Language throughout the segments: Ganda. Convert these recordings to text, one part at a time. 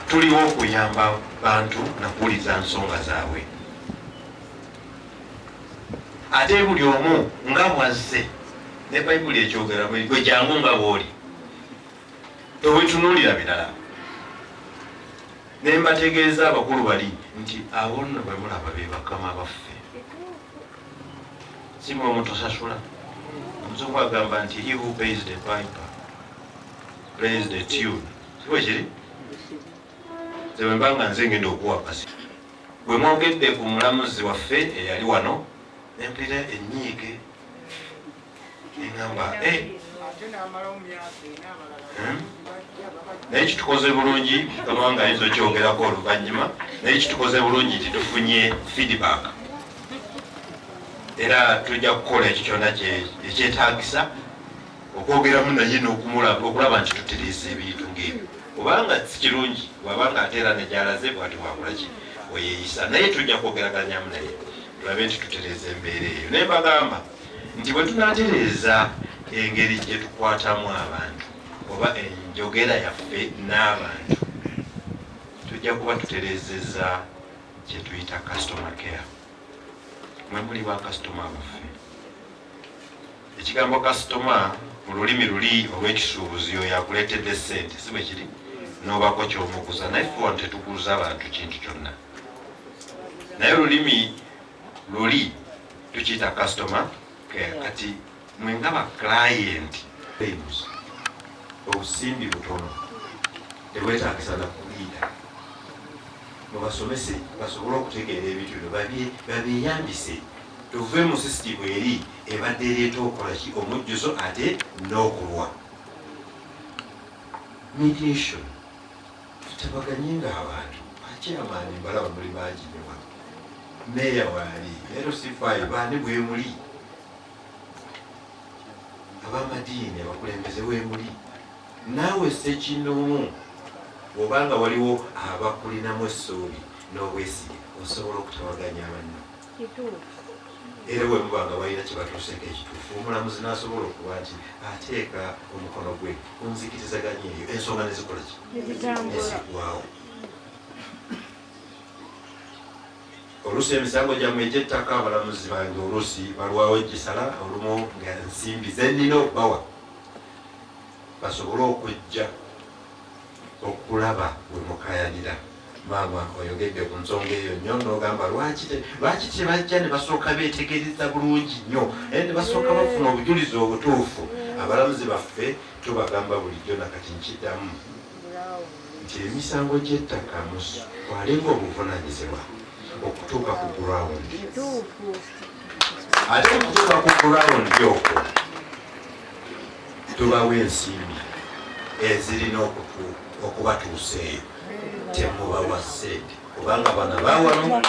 Tuliwo okuyamba bantu nakuwuliza nsonga zaabwe. Ate buli omu nga bwazze ne Bayibuli ekyogera, gwe jangu nga bw'oli, tewitunuulira birala. Ne mbategeeza abakulu bali nti abo nno bwe mulaba be bakama baffe, si mwe mutusasula. Omuzungu agamba nti, "He who pays the piper plays the tune." Si bwe kiri? Nze bwe mba nga nze ngenda okuwa pasi, bwe mwogedde ku mulamuzi waffe eyali wano, nempulira ennyiike, neŋŋamba, "Eh, Naye kitukoze bulungi, kubanga ayinza okyogerako oluvannyuma, naye kitukoze bulungi nti tufunye feedback, era tujja kukola ekyo kyonna ekyetaagisa okwogeramu naye n'okumulaba, okulaba nti tutereeza ebintu ng'ebyo, kubanga si kirungi bw'abanga ate era negyalaze bwati bwakolaki weyeeyisa. Naye tujja kwogeraganyamu naye tulabe nti tutereeza embeera eyo. Naye mbagamba nti bwe tunaatereeza engeri gye tukwatamu abantu oba enjogera yaffe n'abantu, tujja kuba tutereezezza kye tuyita customer care. Mwe muli ba kasitoma baffe. Ekigambo kasitoma mu lulimi luli olw'ekisuubuzi, oyo akuleetedde ssente, si bwe kiri? N'obako kyomuguza. Naye ffe wano tetuguza bantu kintu kyonna, naye olulimi luli tukiyita customer care. Kati mwe nga ba client, obusimbi butono, tebwetagisa nakuliira. Mubasomese basobole okutegeera ebintu bino, babyeyambise, tuve mu sisitimu eri ebadde ereeta okukola ki, omujjuzo ate n'okulwa. Mediation, tutabaganye nga abantu. Akyamaani mbalaba muli bangi nnyo wano, meeya waali, LC5 baani bwemuli, ab'amadiini, abakulembeze weemuli, naawe ssekinoomu bw'obanga waliwo abakulinamu essuubi n'obwesige, osobola okutabaganya banno. Era bwe muba nga balina kye batuuseeko ekituufu, omulamuzi n'asobola okuba nti ateeka omukono gwe ku nzikirizaganya eyo, ensonga ne zikola ki, nezigwawo. Oluusi emisango gyammwe egy'ettaka, abalamuzi bange oluusi balwawo egisala, olumu nga nsimbi ze nnina okubawa basobole okujja okulaba we mukayanira. Maama, oyogedde ku nsonga eyo nnyo n'ogamba lwaki tebajja ne basooka beetegereza bulungi nnyo, naye ne basooka bafuna obujulizi obutuufu. Abalamuzi baffe tubagamba bulijjo, nakati nkiddamu nti emisango gy'ettaka mutwalenga obuvunanyizibwa okutuuka ku ground. Ate okutuuka ku ground okwo, tubawa ensimbi ezirina okubatuusa eyo. Temubawa ssente, kubanga bano bawano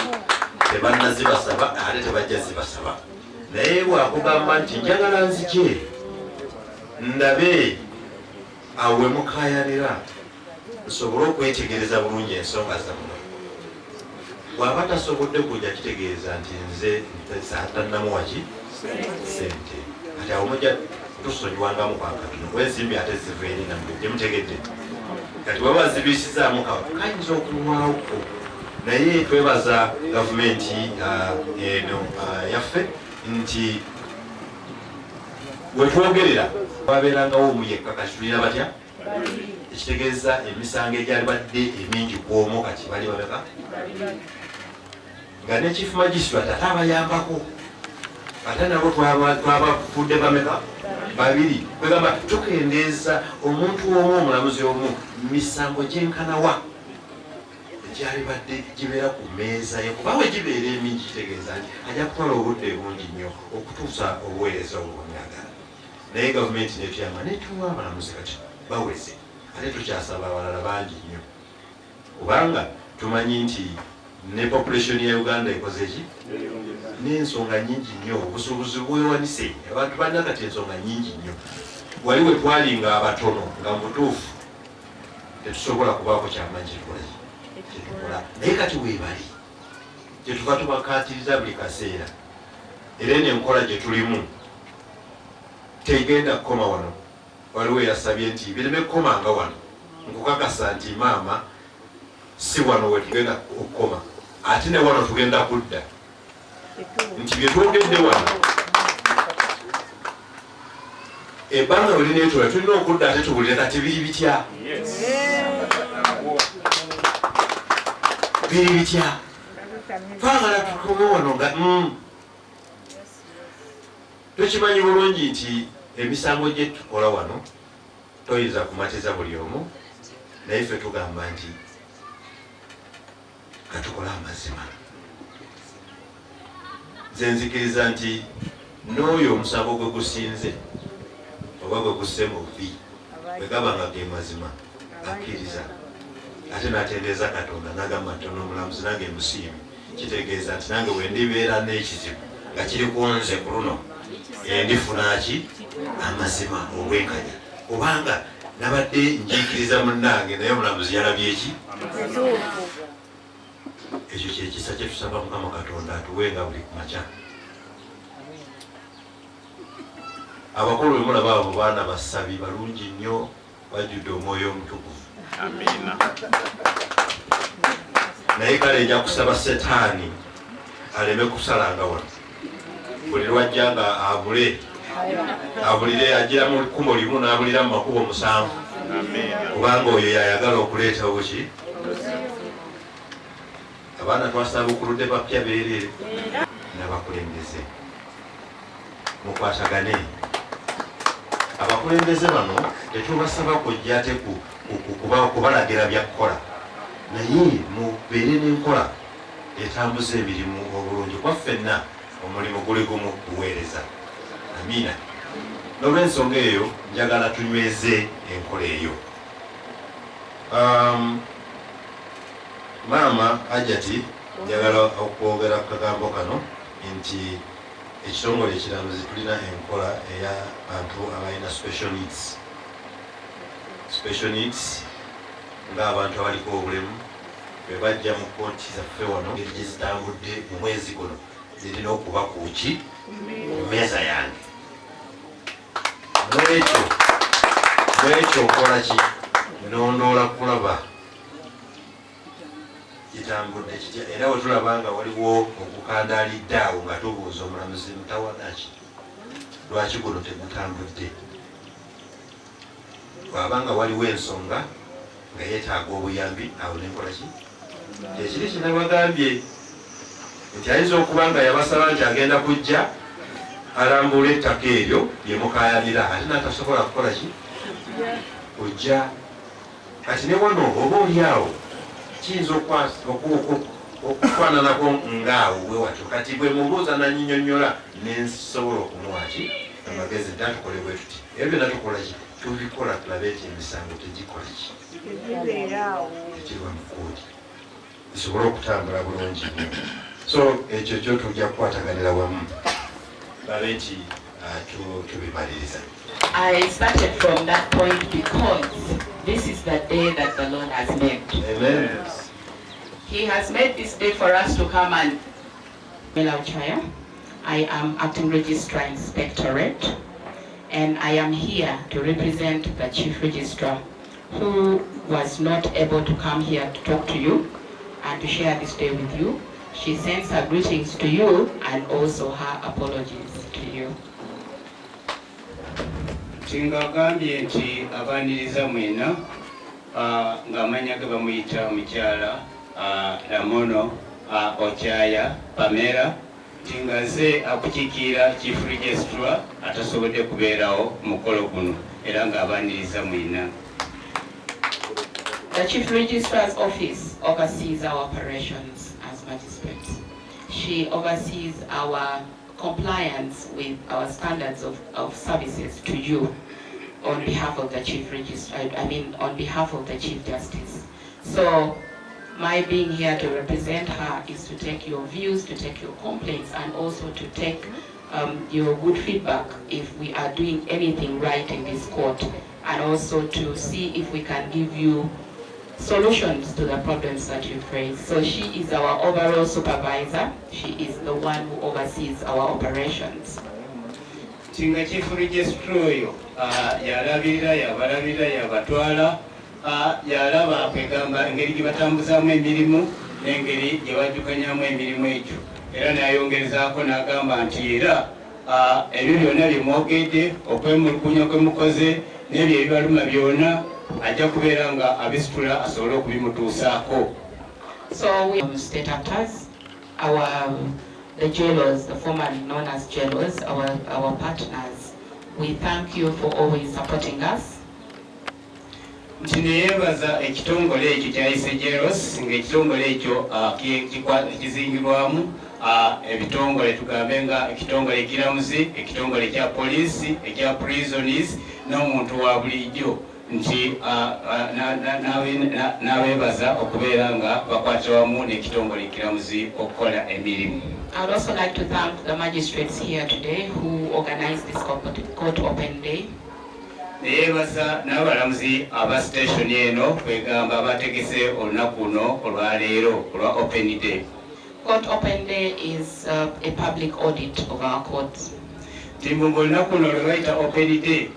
tebannazibasaba, ate tebajja zibasaba. Naye bwakugamba nti njagala nzije ndabe awo we mukayanira, nsobole okwetegereza bulungi ensonga zammwe, bw'aba tasobodde kujja, kitegeeza nti nze tannamuwaki sente. Kati awo mujja tusonyiwangamu kwakatono, kuba ensimbi ate ziva eri nammwe gyemutegedde. Kati bwaba zibisizaamu kayinza okulwawoko. Naye twebaza gavumenti eno yaffe nti wetwogerera wabeerangawo omu yekka, kati tulina batya? Ekitegeeza emisango egyalibadde emingi ku omu, kati bali babeka, nga ne chief magistrate ate abayambako, ate nabo twabafudde bameka? Babiri. Kwegamba tukendeeza omuntu omu, omulamuzi omu, misango gyenkanawa egyalibadde gibeera ku mmeeza ye? Kuba we gibeera emingi, kitegeeza nti ajja kutwala obudde bungi nnyo okutuusa obuweereza obwo bwemyagala. Naye gavumenti netuyamba netuwa abalamuzi, kati baweze, ate tukyasaba abalala bangi nnyo, kubanga tumanyi nti ne population ya Uganda ekoze ki, n'ensonga nyingi nnyo, obusuubuzi bwewanise, abantu balina kati ensonga nyingi nnyo. Wali we twalinga abatono, nga mu butuufu tetusobola kubaako kyamanyi kyetukola, naye kati weebali kyetuva tubakaatiriza buli kaseera. Era eno enkola gye tulimu tegenda kukoma wano. Waliwo eyasabye nti bireme kukomanga wano. Nkukakasa nti maama Si wano wetugenda okukoma, ate ne wano tugenda kudda nti bye twogedde wano ebbanga bwe lineetoola tulina okudda ate tubulire kati biri bitya, biri bitya. Twagala tukome wano nga tukimanyi bulungi nti emisango gye tukola wano toyinza kumatiza buli omu, naye ffe tugamba nti katukole amazima. Nze nzikiriza nti n'oyo omusango gwe gusinze oba gwe gusse mu vvi bwe gaba nga ge mazima akkiriza ate n'atendereza Katonda n'agamba nti ono omulamuzi nange musiimye, kitegeeza nti nange bwe ndibeera n'ekizibu nga kiri ku nze ku luno ndifuna ki amazima obwenkanya, kubanga nabadde njiikiriza munnange naye omulamuzi yalabye ki. Ekyo kyekisa kye tusaba Mukama Katonda atuwe nga buli kumakya. Abakulu bwe mulaba abo baana basabi balungi nnyo, bajjudde omwoyo omutukuvu. Amiina. Naye kale nja kusaba Setaani aleme kusalanga wano, buli lwajja nga abule abulire, ajira mu kkubo limu n'abulira mu makubo 7, kubanga oyo yayagala okuleeta obuki. Abaana twasabukuludde bapya beerere n'abakulembeze mukwatagane. Abakulembeze bano tetubasaba kujja ate kubalagira bya kukola, naye mubeere n'enkola etambuza emirimu obulungi, kuba ffenna omulimu guli gumu, kuweereza. Amiina. N'olw'ensonga eyo njagala tunyweze enkola eyo. Maama Hajati, njagala okwogera ku kagambo kano nti ekitongole ekiramuzi tulina enkola ey'abantu abalina special needs. Special needs ng'abantu abaliko obulemu bwe bajja mu kkooti zaffe wano, engeri gye zitambudde mu mwezi guno zirina okuba ku ki ku mmeeza yange. Mwekyo nkola ki? Nnondoola kulaba kitambudde kitya, era bwe tulaba nga waliwo okukandaalidde awo nga tubuuza omulamuzi mutawaana ki, lwaki guno tegutambudde? Bw'aba nga waliwo ensonga nga yeetaaga obuyambi, awo nenkola ki? Ekiri kinabagambye nti ayinza okuba nga yabasaba nti agenda kujja alambuula ettaka eryo lye mukaayanira, ate n'atasobola kukola ki kujja. Kati ne wano oba oli awo kiyinza okufaananako ng'awo bwe watyo. Kati bwe mubuuza nanyinyonnyola ne nsobola okumuwa ki amagezi nti atukole bwe tuti, ebyo byonna tukola ki, tubikola tulabe nti emisango tegikola ki, tekirwa mu kkooti, bisobole okutambula bulungi nnyo. So ekyo kyo tujja kukwataganira wamu tulabe nti tubimaliriza. I started from that point because this is the day that the Lord has made. Amen. He has made this day for us to come and Ochaya. I am Acting Registrar Inspectorate, and I am here to represent the Chief Registrar, who was not able to come here to talk to you and to share this day with you. She sends her greetings to you and also her apologies to you. Nti ng'agambye nti abaaniriza mwena, ng'amanya ge bamuyita mukyala Ramono Ochaya Pamela, nti ng'aze akukiikirira Chief Registrar atasobodde kubeerawo ku mukolo guno, era ng'abaaniriza mwena. The Chief Registrar's Office oversees our operations as magistrates. She oversees our compliance with our standards of services to you on behalf of the Chief Registrar, I mean, on behalf of the Chief Justice. So my being here to represent her is to take your views, to take your complaints, and also to take your good feedback if we are doing anything right in this court, and also to see if we can give you solutions to the problems that you've raised. So she is our overall supervisor. She is the one who oversees our operations. Nti nga Chief Registrar oyo yalabirira, yabalabirira, yabatwala. Yalaba kwegamba engeri gye batambuzaamu emirimu n'engeri gye bajjukanyamu emirimu egyo, era n'ayongerezaako n'agamba nti era ebyo byonna bye mwogedde, okwemulugunya kwe mukoze n'ebyo ebibaluma byonna, ajja kubeera nga abisitula asobole okubimutuusaako. So we state actors, our the jailers, the formerly known as jailers, our partners, we thank you for always supporting us. Nti neyeebaza ekitongole ekyo kyayise jailers, ng'ekitongole ekyo kizingirwamu ebitongole tugambe nga ekitongole ekiramuzi, ekitongole ekya poliisi, ekya prisons n'omuntu wa bulijjo, nti n'abeebaza okubeera nga bakwatira wamu n'ekitongole ekiramuzi okukola emirimu. I would also like to thank the magistrates here today who organized this court open day. Neyeebaza n'abalamuzi aba station eno, kwegamba bategese olunaku luno olwaleero olwa open day. Court open day is a public audit of our courts. Nti mbu olunaku luno lwe bayita open day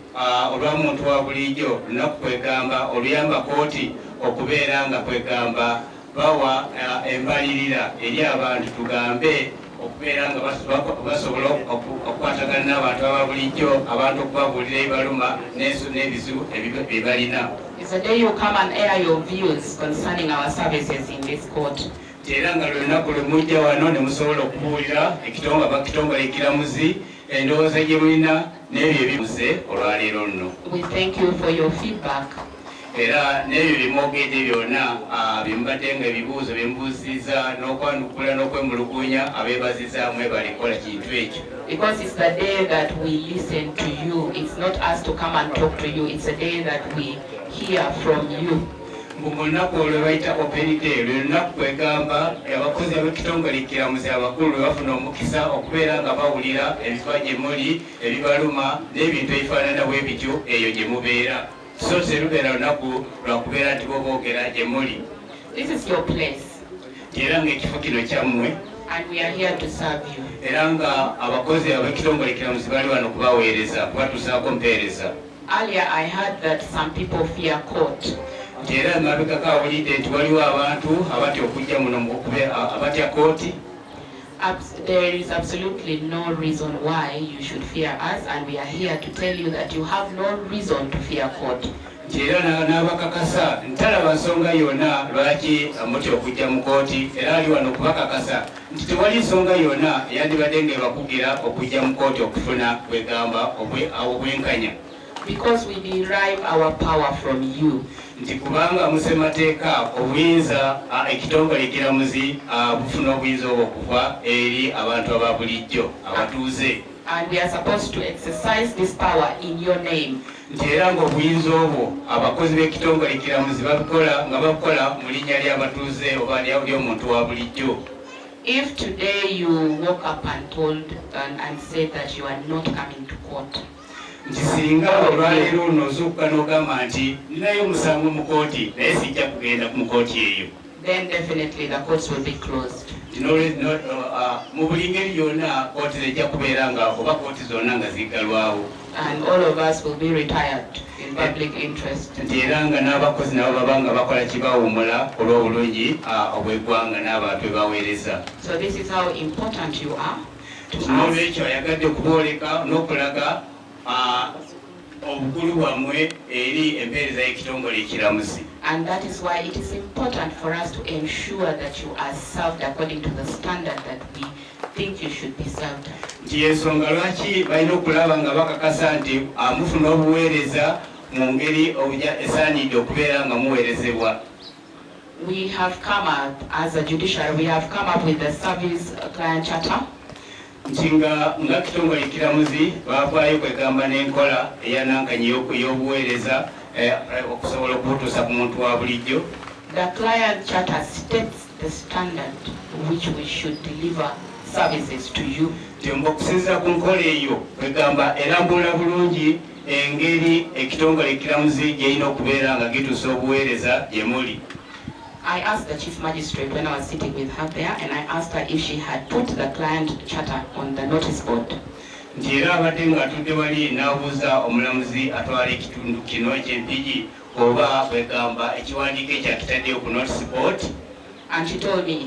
olwa muntu wa bulijjo, lunaku kwegamba oluyamba kooti okubeera nga kwegamba bawa embalirira eri abantu, tugambe okubeera nga basobola okukwatagana n'abantu aba bulijjo, abantu okubabuulira ebibaluma n'ebizibu bye balina. It's a day you come and air your views concerning our services in this court. Nti era nga lwe lunaku lwe mujja wano ne musobola okubuulira ekitongole ekiramuzi endowooza gye mulina n'ebyo ebibuze olwaleero luno. We thank you for your feedback. Era n'ebyo byemwogedde byonna, bye mubadde nga ebibuuzo bye mubuuzizza n'okwanukula n'okwemulugunya, abeebaziza mwebale kukola kintu ekyo. Because it's the day that we listen to you. It's not us to come and talk to you. It's a day that we hear from you. Mbu mu lunaku olwo bayita open day, lwe lunaku kwegamba abakozi ab'ekitongole ekiramuzi abakulu lwe bafuna omukisa okubeera nga bawulira ebifa gye muli, ebibaluma n'ebintu ebifaanana bwe bityo eyo gye mubeera, so terubeera lunaku lwakubeera nti bo boogera gye muli. This is your place, Era ng'ekifo kino kyammwe, and we are here to serve you. Era nga abakozi ab'ekitongole ekiramuzi bali wano kubaweereza, kubatuusaako mpeereza. Earlier, I heard that some people fear court. Nti era emabegako awulidde nti waliwo abantu abatya okujja muno abatya kooti. There is absolutely no reason why you should fear us, and we are here to tell you that you have no reason to fear court. Nti era n'abakakasa ntalaba nsonga yonna lwaki mutya okujja mu kooti, era ali wano okubakakasa nti tewali nsonga yonna eyandibadde ng'ebakugira okujja mu kooti okufuna kwegamba obwenkanya. Because we derive our power from you. Nti kubanga musemateeka obuyinza ekitongole ekiramuzi bufuna obuyinza obwo okuva eri abantu aba bulijjo abatuuze. And we are supposed to exercise this power in your name. Nti era ng'obuyinza obwo abakozi b'ekitongole ekiramuzi babikola nga babukola mu linnya ly'abatuuze oba ly'omuntu wa bulijjo. If today you woke up and told and said that you are not coming to court, Nti singa olwaleero luno ozuukuka n'ogamba nti ninayo omusango mu kooti naye sijja kugenda mu kooti eyo, then definitely the courts will be closed. Nti mu buli ngeri yonna kooti zijja kubeera nga oba kooti zonna nga ziggalwawo. And all of us will be retired in public interest. Nti era nga n'abakozi nabo baba nga bakola kibawummula olw'obulungi obw'eggwanga n'abantu be baweereza. So this is how important you are to us. N'olwekyo ayagadde okubooleka n'okulaga obukulu bwammwe eri empeereza y'ekitongole ekiramuzi. And that is why it is important for us to ensure that you are served according to the standard that we think you should be served at. Nti ensonga lwaki balina okulaba nga bakakasa nti mufuna obuweereza mu ngeri esaanidde okubeera nga muweerezebwa. We have come up, as a judiciary, we have come up with the service client charter. Nti nga kitongole ekiramuzi bavaayo kwegamba n'enkola eyanankanyi y'obuweereza okusobola okubutuusa ku muntu wa bulijjo. The client charter states the standard which we should deliver services to you. Nti okusinziira ku nkola eyo kwegamba erambulula bulungi engeri ekitongole ekiramuzi gyerina okubeera nga gituusa obuweereza gye muli. I asked the chief magistrate when I was sitting with her there, and I asked her if she had put the client charter on the notice board. Nti era abadde ng'atudde wali n'abuuza omulamuzi atwala ekitundu kino eky'Empigi Oba kwegamba ekiwandiiko ekyo akitaddeyo ku notice board. And she told me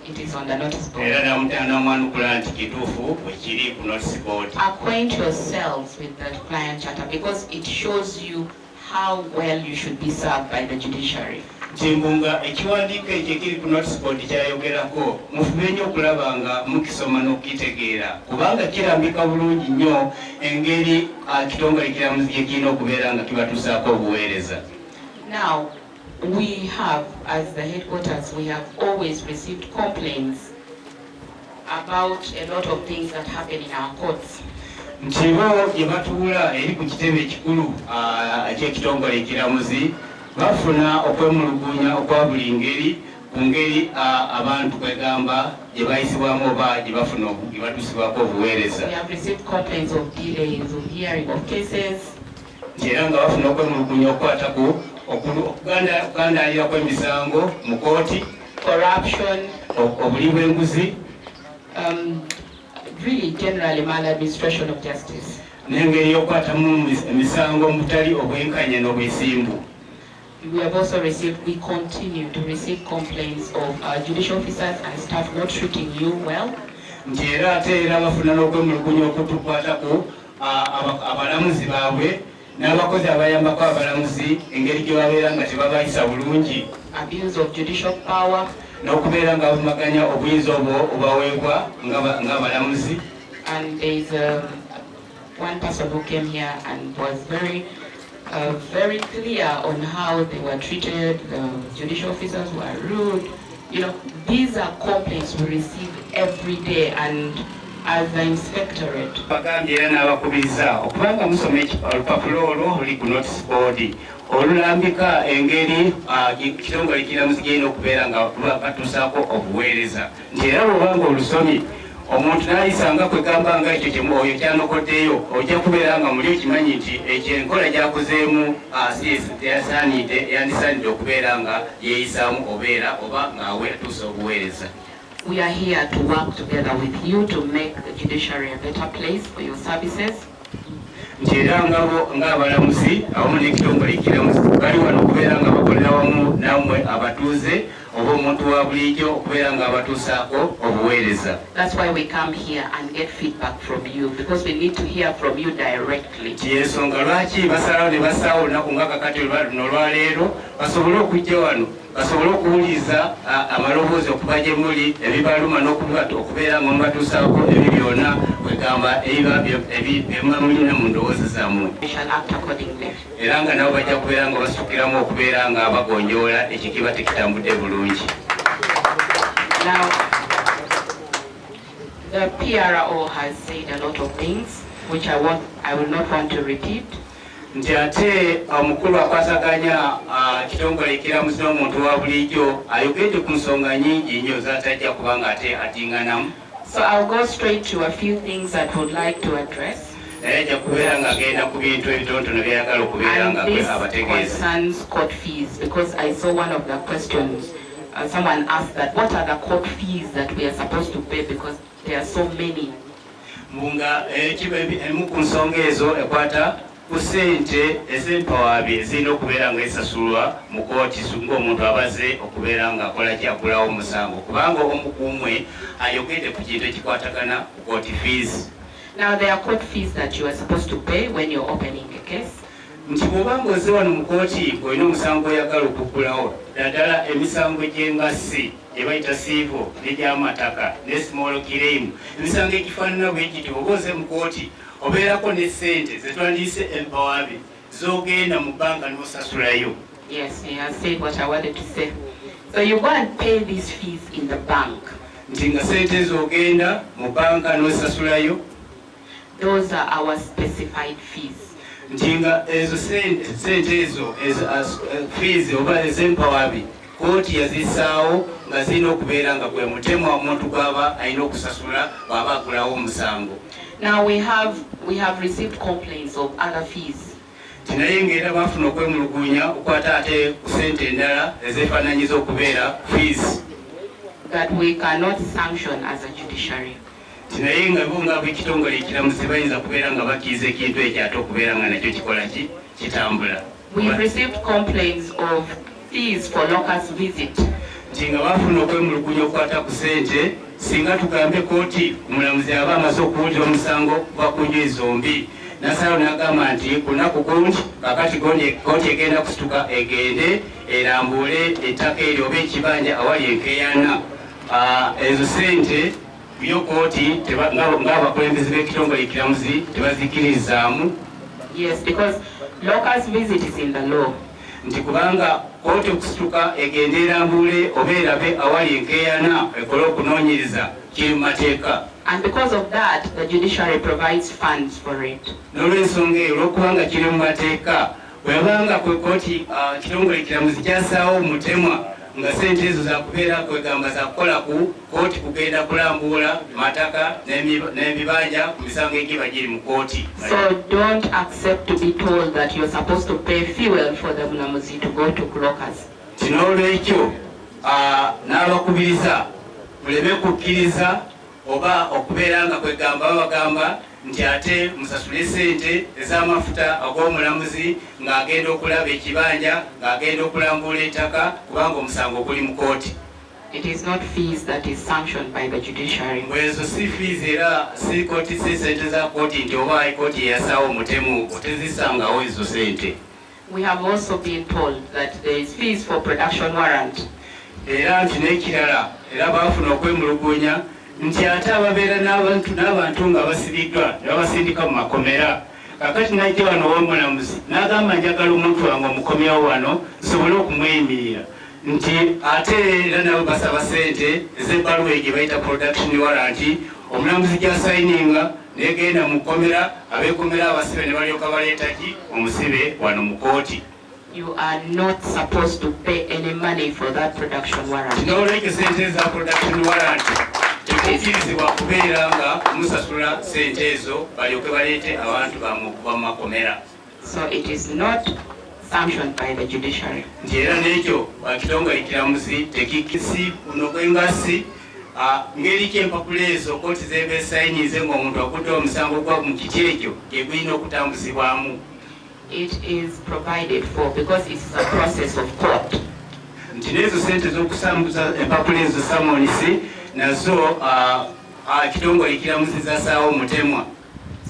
it is on the notice board. Era n'amwanukula nti kituufu bwe kiri ku notice board. Acquaint yourselves with the client charter because it shows you how well you should be served by the judiciary. Nti mbu nga ekiwandiiko ekyo ekiri ku notice board kyayogerako, mufube nnyo okulaba nga mukisoma n'okukitegeera, kubanga kirambika bulungi nnyo engeri kitongole kiramuzi gye kirina okubeera nga kibatuusaako obuweereza. Now, we have, as the headquarters, we have always received complaints about a lot of things that happen in our courts. Nti bo gye batuula eri ku kitebe ekikulu ekyekitongole ekiramuzi bafuna okwemulugunya okwa buli ngeri ku ngeri abantu kwegamba gye bayisibwamu oba gye bafuna gye batuusibwako obuweereza. We have received complaints of delays of hearing of cases, Nti era nga bafuna okwemulugunya okukwata ku okugandaalira kw'emisango mu kooti, corruption, obuli bw'enguzi, really generally maladministration of justice. N'engeri y'okukwatamu emisango mu butali obwenkanya n'obwesimbu. We have also received, we continue to receive complaints of our judicial officers and staff not treating you well. Nti era ate era bafuna n'okwemulugunya okutukwata ku abalamuzi baabwe n'abakozi abayambako abalamuzi, engeri gye babeera nga tebabayisa bulungi. Abuse of judicial power, N'okubeera nga bavumaganya obuyinza obwo obubaweebwa ng'abalamuzi. And there's one person who came here and was very clear on how they were treated. The judicial officers were rude. These are complaints we receive every day, and as the inspectorate, Bagambye era n'abakubiriza okubanga musoma olupapula olwo oluli ku notice board olulambika engeri kitongole kiramuzi girina okubeera nga batuusaako obuweereza, nti era bw'obanga olusomye omuntu n'ayisanga kwegamba nga ekyo oyo kyanokoddeyo, ojja kubeera nga muli okimanyi nti ekyo enkola gyakozeemu si teyasaanidde, yandisaanidde okubeera nga yeeyisaamu obeera oba ng'awe atuusa obuweereza. We are here to work together with you to make the judiciary a better place for your services. Nti era ngabo ng'abalamuzi awamu n'ekitongole ekiramuzi bali wano okubeera nga bakolera wamu nammwe abatuuze oba omuntu wa bulijjo okubeera nga abatuusaako obuweereza. That's why we come here and get feedback from you, because we need to hear from you directly. Nti ensonga lwaki basalawo ne bassaawo olunaku nga kakati luno olwaleero, basobole okujja wano basobole okuwuliriza amaloboozi okuva gye muli, ebibaluma okubeera nga mubatuusaako ebyo byonna kwegamba ebiba byemuba mulina mu ndowooza zammwe. We shall act accordingly. Era nga nabo bajja kubeera nga basukiramu okubeera nga bagonjoola ekyo kiba tekitambudde bulungi. Now, the PRO has said a lot of things which I will not want to repeat. Nti ate omukulu akwasaganya kitongole ekiramuzi n'omuntu wa bulijjo ayogedde ku nsonga nyingi nnyo zatajja kubanga ate atinganamu. So I'll go straight to a few things that would like to address. Naye ajja kubeera ng'agenda ku bintu ebitonotono byayagala okubeera And nga this abategeeza. Concerns court fees, because I saw one of the questions, someone asked that, what are the court fees that we are supposed to pay, because there are so many. Mbu nga emu ku nsonga ezo ekwata ku ssente ez'empawaabi ezirina okubeera nga esasulwa mu kooti singa omuntu abaze okubeera nga akola ki, agulawo omusango, kubanga omu ku mmwe ayogedde ku kintu ekikwatagana ku court fees. Now, there are court fees that you are supposed to pay when you're opening a case. Nti bw'oba ng'ozze wano mu kooti ng'olina omusango oyagala okuggulawo, naddala emisango gy'engassi gye bayita civil n'egyamataka ne small claim, emisango egifaanana bwe giti, bw'oba ozze mu kooti obeerako ne ssente zetwandiise empawaabi z'ogenda mu banka n'osasulayo. Yes, he has said what I wanted to say. So you go and pay these fees in the bank. Nti nga ssente z'ogenda mu banka n'osasulayo. Those are our specified fees. Nti nga ezo sente ezo fees oba ez'empawaabi kooti yazissaawo nga zirina okubeera nga gwe mutemwa omuntu gw'aba alina okusasula bw'aba agulawo omusango. Now we have received complaints of other fees. Nti naye ng'era baafuna okwemulugunya okwata ate ku sente endala ezeefaananyiza okubeera fees that we cannot sanction as a judiciary. Nti naye nga bo nga bwekitongole ekiramuzi bayinza kubeera nga bakkiriza ekintu ekyo ate okubeera nga nakyo kikola ki, kitambula. We've received complaints of fees for locus visit. Nti nga bafuna okwemulugunya okukwata ku ssente, singa tugambe kooti omulamuzi aba amaze okuwulira omusango kuva ku njuyi zombi, nasalawo n'agamba nti ku lunaku gundi kakati kooti egenda kusituka egende erambuule ettaka eryo oba ekibanja awali enkeeyana. Ezo ssente yo kooti ng'abakulembeze b'ekitongole ekiramuzi tebazikkirizaamu. Yes, because locus visit is in the law. Nti kubanga kooti okusituka egende erambuule oba erabe awali enkeeyana ekole okunoonyereza kiri mu mateeka. And because of that, the judiciary provides funds for it. N'olwensonga eyo, olw'okubanga kiri mu mateeka, bwebanga kwe kooti kitongole kiramuzi kyasaawo omutemwa nga sente ezo zakubeera kwegamba zakukola ku kooti kugenda kulambuula mataka n'ebibanja ku misango egiba giri mu kooti. So don't accept to be told that you're supposed to pay fuel for the mulamuzi to go to locus. N'olwekyo n'abakubiriza muleme kukkiriza oba okubeera nga kwegamba babagamba nti ate musasule sente ez'amafuta ag'omulamuzi ng'agenda okulaba ekibanja, ng'agenda okulambuula ettaka, kubanga omusango guli mu kooti. It is not fees that is sanctioned by the judiciary. Ezo si fees era si kooti, si sente za kooti nti oba kooti eyasaawo omutemu, tezisangawo ezo sente. We have also been told that there is fees for production warrant. Era nti n'ekirala era baafuna okwemulugunya nti ate ababeera n'abantu nga basibiddwa ne babasindika mu makomera, kakati najja wano w'omulamuzi n'agamba njagala omuntu wange omukomyawo wano nsobole okumweyimirira, nti ate era nabo basaba sente ez'ebbaluwa gye bayita production warrant, omulamuzi gy'asayininga negenda mu kkomera, ab'ekkomera abasibe ne balyoka baleeta ki omusibe wano mu kooti. You are not supposed to pay any money for that production warrant. N'olwekyo sente za production warrant tekukkirizibwa kubeera nga musasula sente ezo balyoke baleete abantu bammwe okuva mu makomera. So it is not sanctioned by the judiciary. Nti era n'ekyo ekitongole ekiramuzi tekikisi kuno gwengasi ngeri ki empapula ezo kooti zeba esayinize ng'omuntu agudde omusango gwa mu kiti ekyo gye gulina okutambuzibwamu. It is provided for because it's a process of court. Nti n'ezo sente z'okusambuza empapula ezo summons nazo ekitongole ekiramuzi zasaawo omutemwa.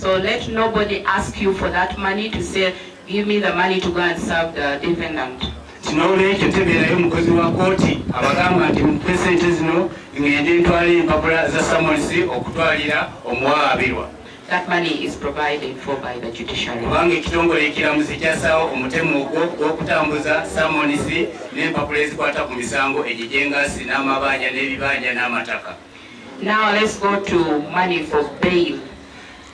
So let nobody ask you for that money to say, "Give me the money to go and serve the defendant." Nti n'olwekyo tebeerayo omukozi wa kooti abagamba nti mpe sente zino ngende ntwale empapula za summons okutwalira omuwawaabirwa. That money is provided for by the judiciary. Kubanga ekitongole ekiramuzi kyasaawo omutemu ogwo gw'okutambuza summons n'empapula ezikwata ku misango egyo gy'engasi n'amabanja n'ebibanja n'amataka. Now let's go to money for bail.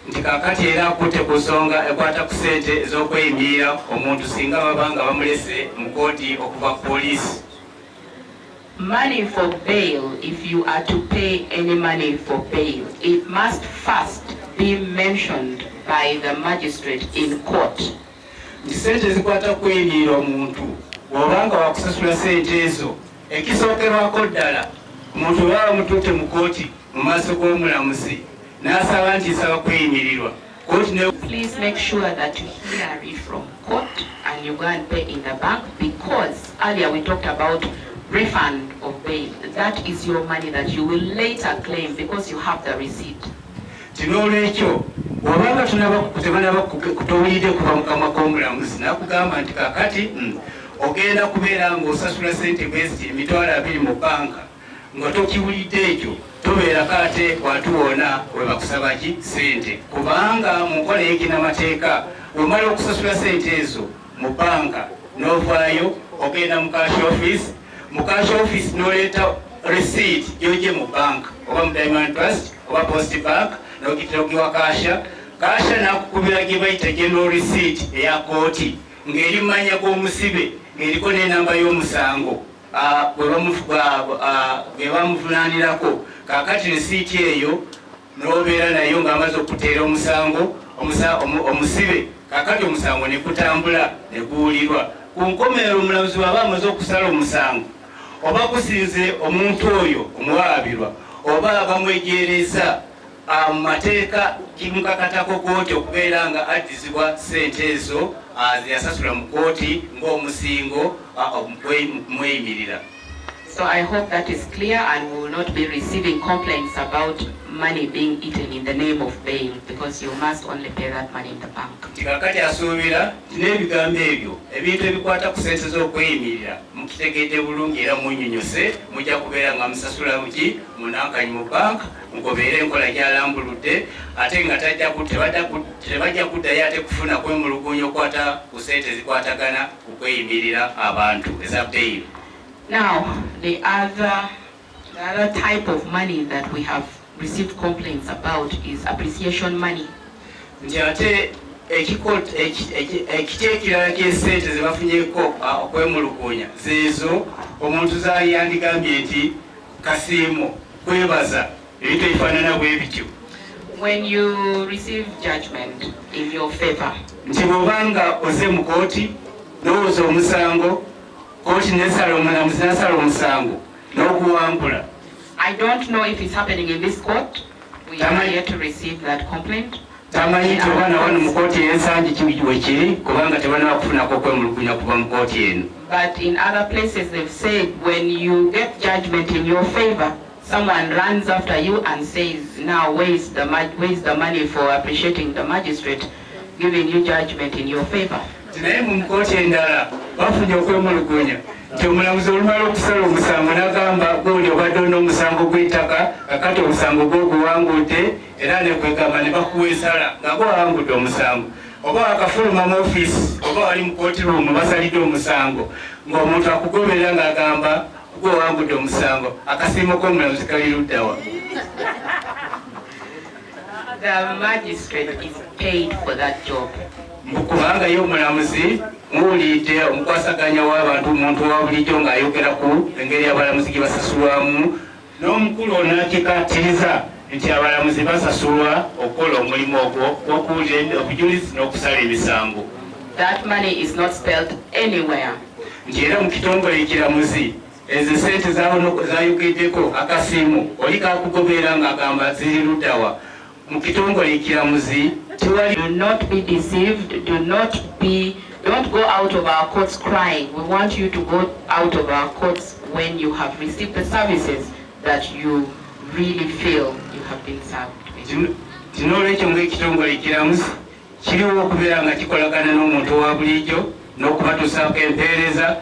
Nti kaakati era akutte ku nsonga ekwata ku ssente ez'okweyimirira omuntu singa baba nga bamulese mu kooti okuva ku poliisi. Money for bail, if you are to pay any money for bail, it must first be mentioned by the magistrate in court. Nti ssente ezikwata kuyimirira omuntu, bw'obanga wakusasula ssente ezo, ekisookerwako ddala omuntu baba bamututte mu kooti mu maaso g'omulamuzi n'asaba nti nsaba kweyimirirwa, kooti ne Please make sure that you hear it from court and you go and pay in the bank, because earlier we talked about refund of bail. That is your money that you will later claim because you have the receipt. Nti n'olwekyo bw'obanga tebanaba towulidde kuva mu kamwa k'omulamuzi n'akugamba nti kakati ogenda kubeera ng'osasula sente bweziti 20,000 mu banka, nga tokiwulidde ekyo, tobeerako ate watuwona we bakusaba ki sente, kubanga mu nkola ey'ekinamateeka bw'omala okusasula sente ezo mu banka n'ovaayo ogenda mu cash office, mu cash office n'oleeta receipt gy'ogye mu banka oba mu Diamond Trust oba Post Bank n'ogitera cashier, cashier n'akukubira gye bayita general receipt eya kooti ng'eri mu mannya g'omusibe ng'eriko n'enamba y'omusango gwe bamuvunaanirako. Kaakati risiiti eyo n'obeera nayo ng'amaze okuteera omusango omusibe, kaakati omusango ne gutambula ne guwulirwa. Ku nkomerero omulamuzi bw'aba amaze okusala omusango oba gusinze omuntu oyo omuwaabirwa oba bamwejeereza, mu mateeka kimukakatako kooti okubeera nga addizibwa sente ezo. Zeyasasula mu kooti ng'omusingo mweyimirira. So I hope that is clear and we will not be receiving complaints about money being eaten in the name of bail, because you must only pay that money in the bank. Nti kakati asuubira nti n'ebigambo ebyo ebintu ebikwata ku sente z'okweyimirira mukitegedde bulungi era munnyonnyose mujja kubeera nga musasula muki munankanyi mu banka mugobeere enkola gy'alambuludde ate nga tebajja kuddayo ate kufuna kwemulugunya okwata ku sente zikwatagana ku kweyimirira abantu eza bail. Now, the other type of money that we have received complaints about is appreciation money. Nti ate ekiti ekirala ky'essente ze bafunyeko okwemulugunya zeezo omuntu zayandigambye nti kasiimo kwebaza ebintu ebifaanana bwe bityo. When you receive judgment in your favor, nti bw'obanga oze mu kooti n'owooza omusango kooti nesala omulamuzi nasala omusango n'oguwangula. I don't know if it's happening in this court. We are yet to receive that complaint. Tamanyi nti oba nawano mu kooti ey'ensangi we kiri kubanga tebanaba kufunako okwemulugunya kuva mu kooti eno. But in other places, they've said when you get judgment in your favor, someone runs after you and says, "Now, where is the money for appreciating the magistrate giving you judgment in your favor?" Nti naye mu kooti endala bafunye okwemulugunya nti omulamuzi olumala okusala omusango n'agamba gundi obadde olina omusango gw'ettaka kakati omusango gw'oguwangudde era nekwegamba ne bakuwa ensala nga gwawangudde omusango oba wakafuluma mu ofiisi oba wali mu kooti room basalidde omusango ng'omuntu akugoberera ng'agamba gwewangudde omusango akasiimo k'omulamuzi kali luddawa? The magistrate is paid for that job. Mbu kubanga ye omulamuzi muwulidde omukwasaganya w'abantu omuntu wa bulijjo ng'ayogera ku engeri abalamuzi gye basasulwamu n'omukulu onakikatiriza nti abalamuzi basasulwa okukola omulimu ogwo gw'okuwulira obujulizi n'okusala emisango. That money is not spelled anywhere. Nti era mu kitongole ekiramuzi ezo sente zayogeddeko akasiimu oli kakugoberera ng'agamba ziri luddawa mu kitongole ekiramuzi tewali. Do not be deceived. Do not be, don't go out of our courts crying. We want you to go out of our courts when you have received the services that you really feel you have been served with. Nti n'olwekyo ng'ekitongole ekiramuzi kiriwo okubeera nga kikolagana n'omuntu owa bulijjo n'okubatuusaako empeereza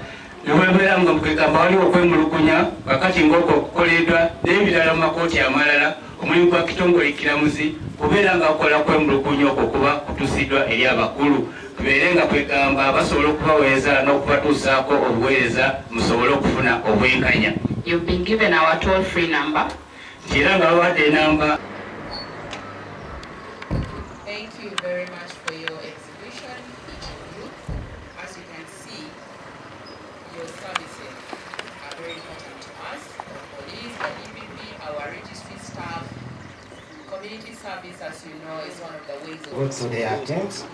newebeera nga mukwegamba waliwo okwemulugunya kakati ng'okwo okukoleddwa n'ebirala mu makooti amalala omulimu gwa kitongole ekiramuzi kubeera nga kukola kwemulugunya okwo kuba kutuusiddwa eri abakulu tubeere nga kwegamba basobola okubaweereza n'okubatuusaako obuweereza musobole okufuna obwenkanya. You've been given our toll-free number. Nti era nga bawadde enamba. Thank you very much for your exhibition, each of you. As you can see, your services are very important to us, the police, the DPP, our registry staff. Community service, as you know, is one of the ways of Go to their tents.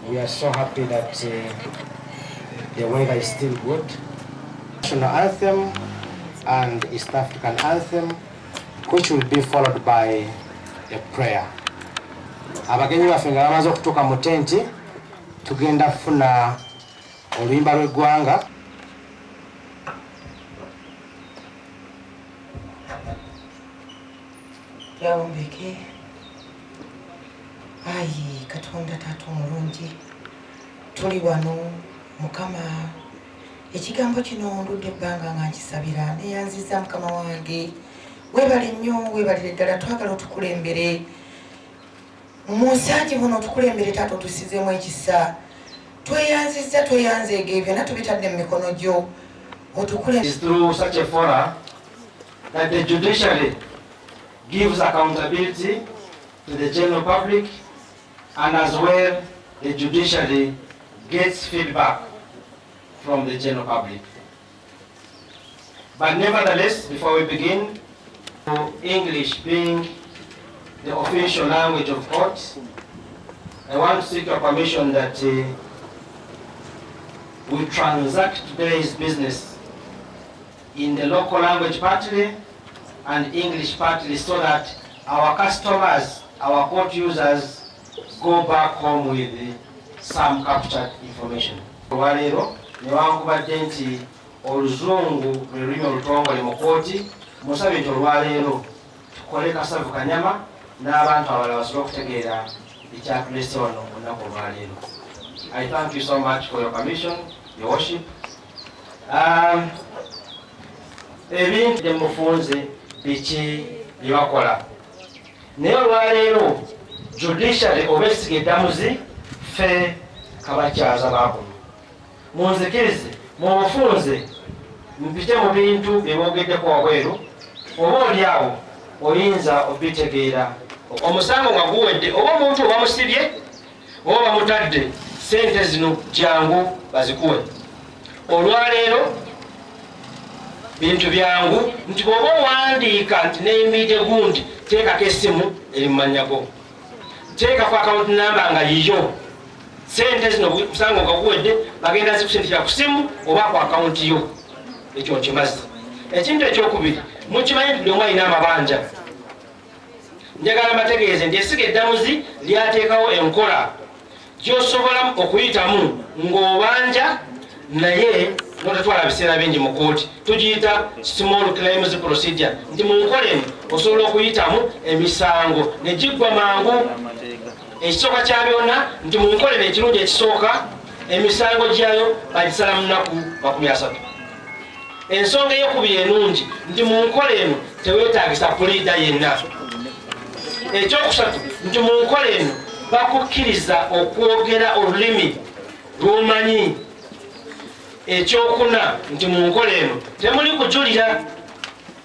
We are so happy that the weather is still good. National anthem and East African anthem, which will be followed by a prayer. Abagenyi baffe nga bamaze okutuuka mu tenti tugenda kufuna oluyimba lw'eggwanga. Yawombeke ayi Katonda taata omulungi tuli wano Mukama ekigambo kino ndudde ebbanga nga nkisabira neyanziza Mukama wange weebale nnyo weebalire ddala twagala otukulembere mu nsangi buno otukulembere taata otusizeemu ekisa tweyanzizza tweyanzeega ebyo byonna tubitadde mu mikono gyo otukulembere. Is through such a forum that the judiciary gives accountability to the general public, and as well the judiciary gets feedback from the general public. But nevertheless, before we begin, English being the official language of court, I want to seek your permission that we transact today's business in the local language partly and English partly so that our customers, our court users go back home with some captured information. Olwaleero newankubadde nti oluzungu lwe lulimi olutongole mu kooti, musabe nti olwaleero tukole kasavu kanyama n'abantu abalala basobole okutegeera ekyatulese wano olunaku olwaleero. I thank you so much for your permission, your worship. Ebintu byemufunze biki bye bakola, naye olwaleero judiciary oba essiga eddamuzi ffe kabakyaza bakuno munzikirize mu bufunze mpite mu bintu bye boogeddeko wabweru, oba oli awo oyinza obitegeera. Omusango nga guwedde oba omuntu oba musibye oba bamutadde, sente zino jangu bazikuwe. Olwaleero bintu byangu nti bw'oba owandiika nti neyimiridde gundi, teekako essimu eri mu mannya go, teekako akawunti namba nga yiyo. Sente zino musango nga guwedde bagenda zikusindikira ku simu oba ku akawunti yo. Ekyo nkimaze. Ekintu ekyokubiri, mukimanyi nti buli omu alina amabanja. Njagala mbategeeze nti essiga eddamuzi lyateekawo enkola gy'osobola okuyitamu ng'obanja naye n'otatwala biseera bingi mu kooti. Tugiyita small claims procedure, nti mu nkola eno osobola okuyitamu emisango ne giggwa mangu. Ekisooka kya byonna nti mu nkola eno ekirungi ekisooka, emisango gyayo bagisala mu nnaku 30. Ensonga eyokubiri enungi nti mu nkola eno teweetagisa puliida yenna. Ekyokusatu nti mu nkola eno bakukkiriza okwogera olulimi lw'omanyi. Ekyokuna nti mu nkola eno temuli kujulira,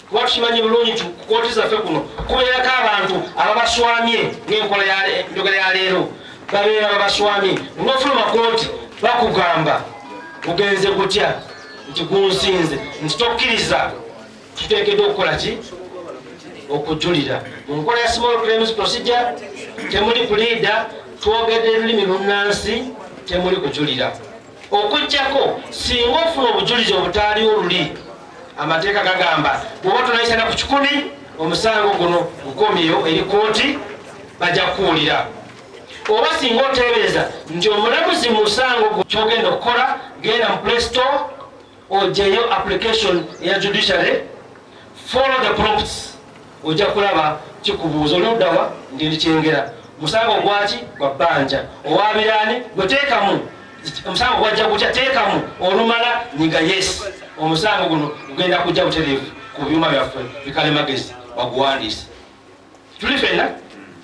kuba tukimanyi bulungi nti ku kooti zaffe kuno kubeerako abantu ababaswamye ng'enkola enjogera ya leero, babeera babaswamye. Ng'ofuluma kooti bakugamba gugenze gutya, nti gunsinze, nti tokkiriza. Tuteekeddwa okukola ki? Okujulira. Mu nkola ya small claims procedure temuli puliida, twogedde lulimi lunnansi, temuli kujulira, okuggyako singa ofuna obujulizi obutaaliwo luli. Amateeka gagamba bw'oba tonayisa na ku 100, omusango guno gukomyeyo eri kooti, bajja kukuwulira. Oba singa oteebereza nti omulamuzi mu musango, kyogenda okukola, genda mu Play Store ogyeyo application eya judiciary, follow the prompts, ojja kulaba kikubuuza oli luddawa, nti ndi Kyengera, musango gwaki? Gwa bbanja, owabiraani gwe, teekamu omusango gwajja gutya, teekamu olumala nyiga yes, omusango guno gugenda kujja butereevu ku byuma byaffe bikalemagezi baguwandiise. Tuli fenna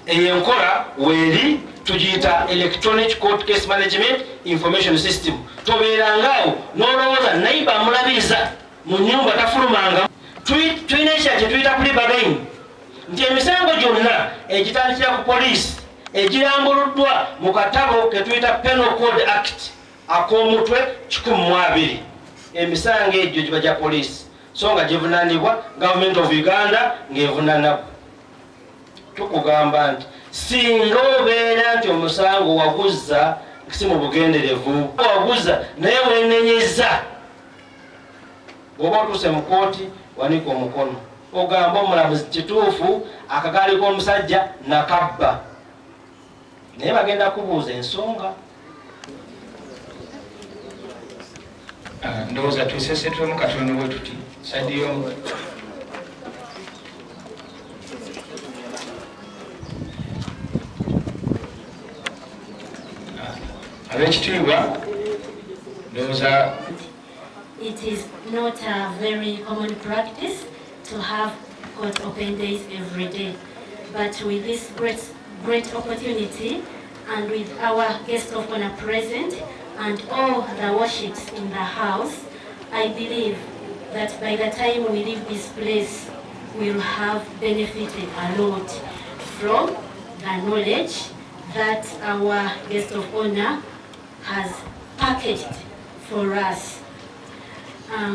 eyo enkola weeri, tugiyita electronic court case management information system. Tobeerangaawo n'olowooza naiba amulabiriza mu nyumba tafulumanga. Tulina ekya kyetuyita plea bargain, nti emisango gyonna egitandikira ku poliisi egirambuluddwa mu katabo ketuyita Penal Code Act ak'omutwe 120, emisango egyo giba gya poliisi so nga givunanibwa Government of Uganda ng'evunanabwa. Tukugamba nti singa obeera nti omusango waguzza si mu bugenderevu, waguza naye wenenyeza, bw'oba otuuse mu kooti wanika omukono ogamba omulamuzi, kituufu akagaali k'omusajja nakabba, naye bagenda kubuuza ensonga. Ndowooza tusesetwemu katono bwe tuti sadiyo. Ab'ekitiibwa, ndowooza It is not a very common practice to have court open days every day. But with this great, great opportunity and with our guest of honor present and all the worships in the house, I believe that by the time we leave this place, we'll have benefited a lot from the knowledge that our guest of honor has packaged for us. I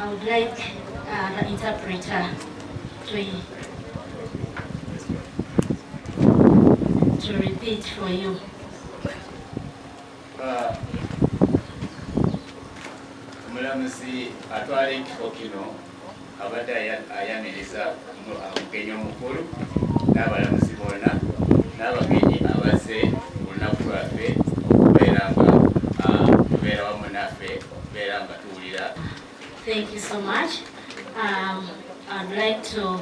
would like the interpreter to repeat for you. Omulamuzi atwala ekifo kino abadde ayaniriza omugenyi omukulu. N'abalamuzi bonna n'abagenyi abazze ku lunaku lwaffe okubeera nga tubeera wamu naffe okubeera nga tuwulira. Thank you so much. I'd like to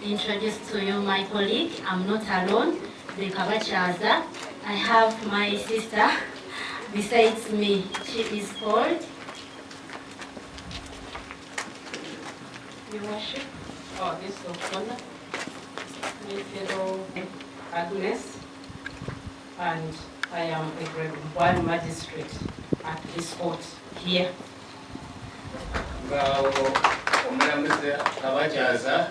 introduce to you my colleague. I'm not alone, the Kabachaza. I have my sister besides me. She is called Your Worship, our guest of honor, my fellow Agnes, and I am a grade 1 magistrate at this court here. Nga omulamuzi Kabakyaza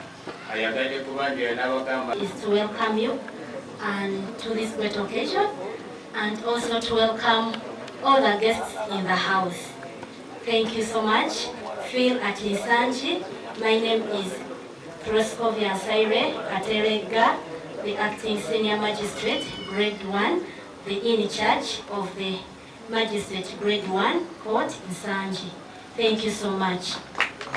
ayagadde kubanjula n'abagamba is to welcome you and to this great occasion, and also to welcome all the guests in the house. Thank you so much. Feel at Nsangi. My name is Proscovia Saire Katerega, the acting senior magistrate, grade 1, the in charge of the magistrate grade 1 court Nsangi. Thank you so much.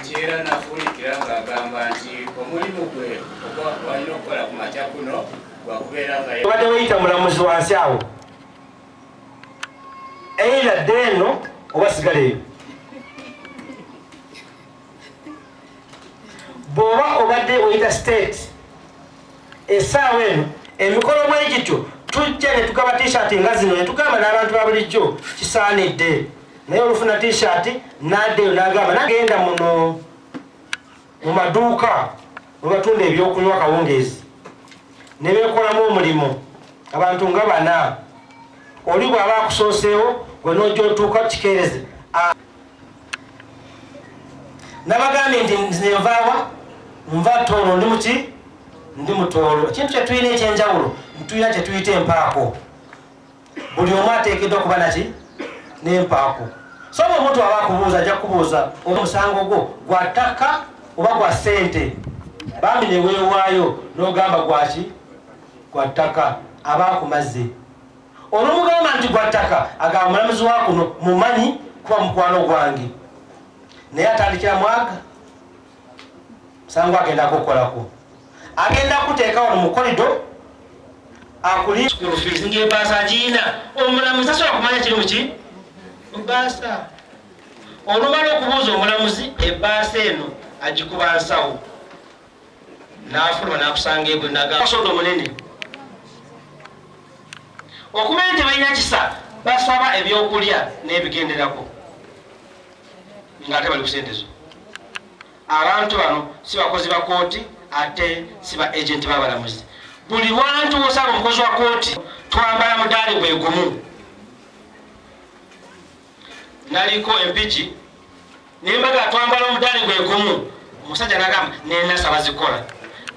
Nti era nafuulikira ng'agamba nti omulimu gwe walina okukola ku makya kuno gwakubeera nga Obadde weyita mulamuzi wansi awo, either dde eno oba sigala eyo. Bw'oba obadde oyita state essaawa eno, emikolo bwe gityo tujja ne tugaba T-shirt nga zino ne tugamba n'abantu ba bulijjo kisaanidde, naye olufuna T-shirt n'addeyo n'agamba nagenda muno mu maduuka mwe batunda ebyokunywa kawungeezi ne beekolamu omulimu abantu nga bana. Oli bw'aba akusooseewo, gwe n'ojja otuuka kikeereze. Nabagambye nti nze nvaawa? Nva Tooro. Ndi muki? Ndi Mutooro. Ekintu kyetulina ekyenjawulo, ntulina kyetuyita empaako. Buli omu ateekeddwa kuba naki n'empaako. So bwe omuntu aba akubuuza, ajja kubuuza omusango gwo gwa ttaka oba gwa ssente. Bambi ne weewaayo n'ogamba gwaki? Gwa ttaka. Aba akumaze. Olumugamba nti gwa ttaka, agamba mulamuzi wa kuno mumanyi kuba mukwano gwange, naye atandikira mwaga musango agenda kukolako, agenda kuteeka wano mu korido akuli school fees ng'ebaasa giina. Omulamuzi tasobola kumanya kiri muki mubaasa. Olumala okubuuza omulamuzi ebbaasa eno, agikuba nsawo n'afuluma n'akusanga ebwe nagasoda omunene. Okumanya nti balina kisa, basaba ebyokulya n'ebigenderako ng'ate bali ku sente zo. Abantu bano si bakozi ba kooti, ate si ba agenti b'abalamuzi. Buli wantu wosanga omukozi wa kooti twambala mudaali gwe gumu. Naliko Empigi nembaga twambala omudaali gwe gumu. Omusajja nagamba nenasa bazikola,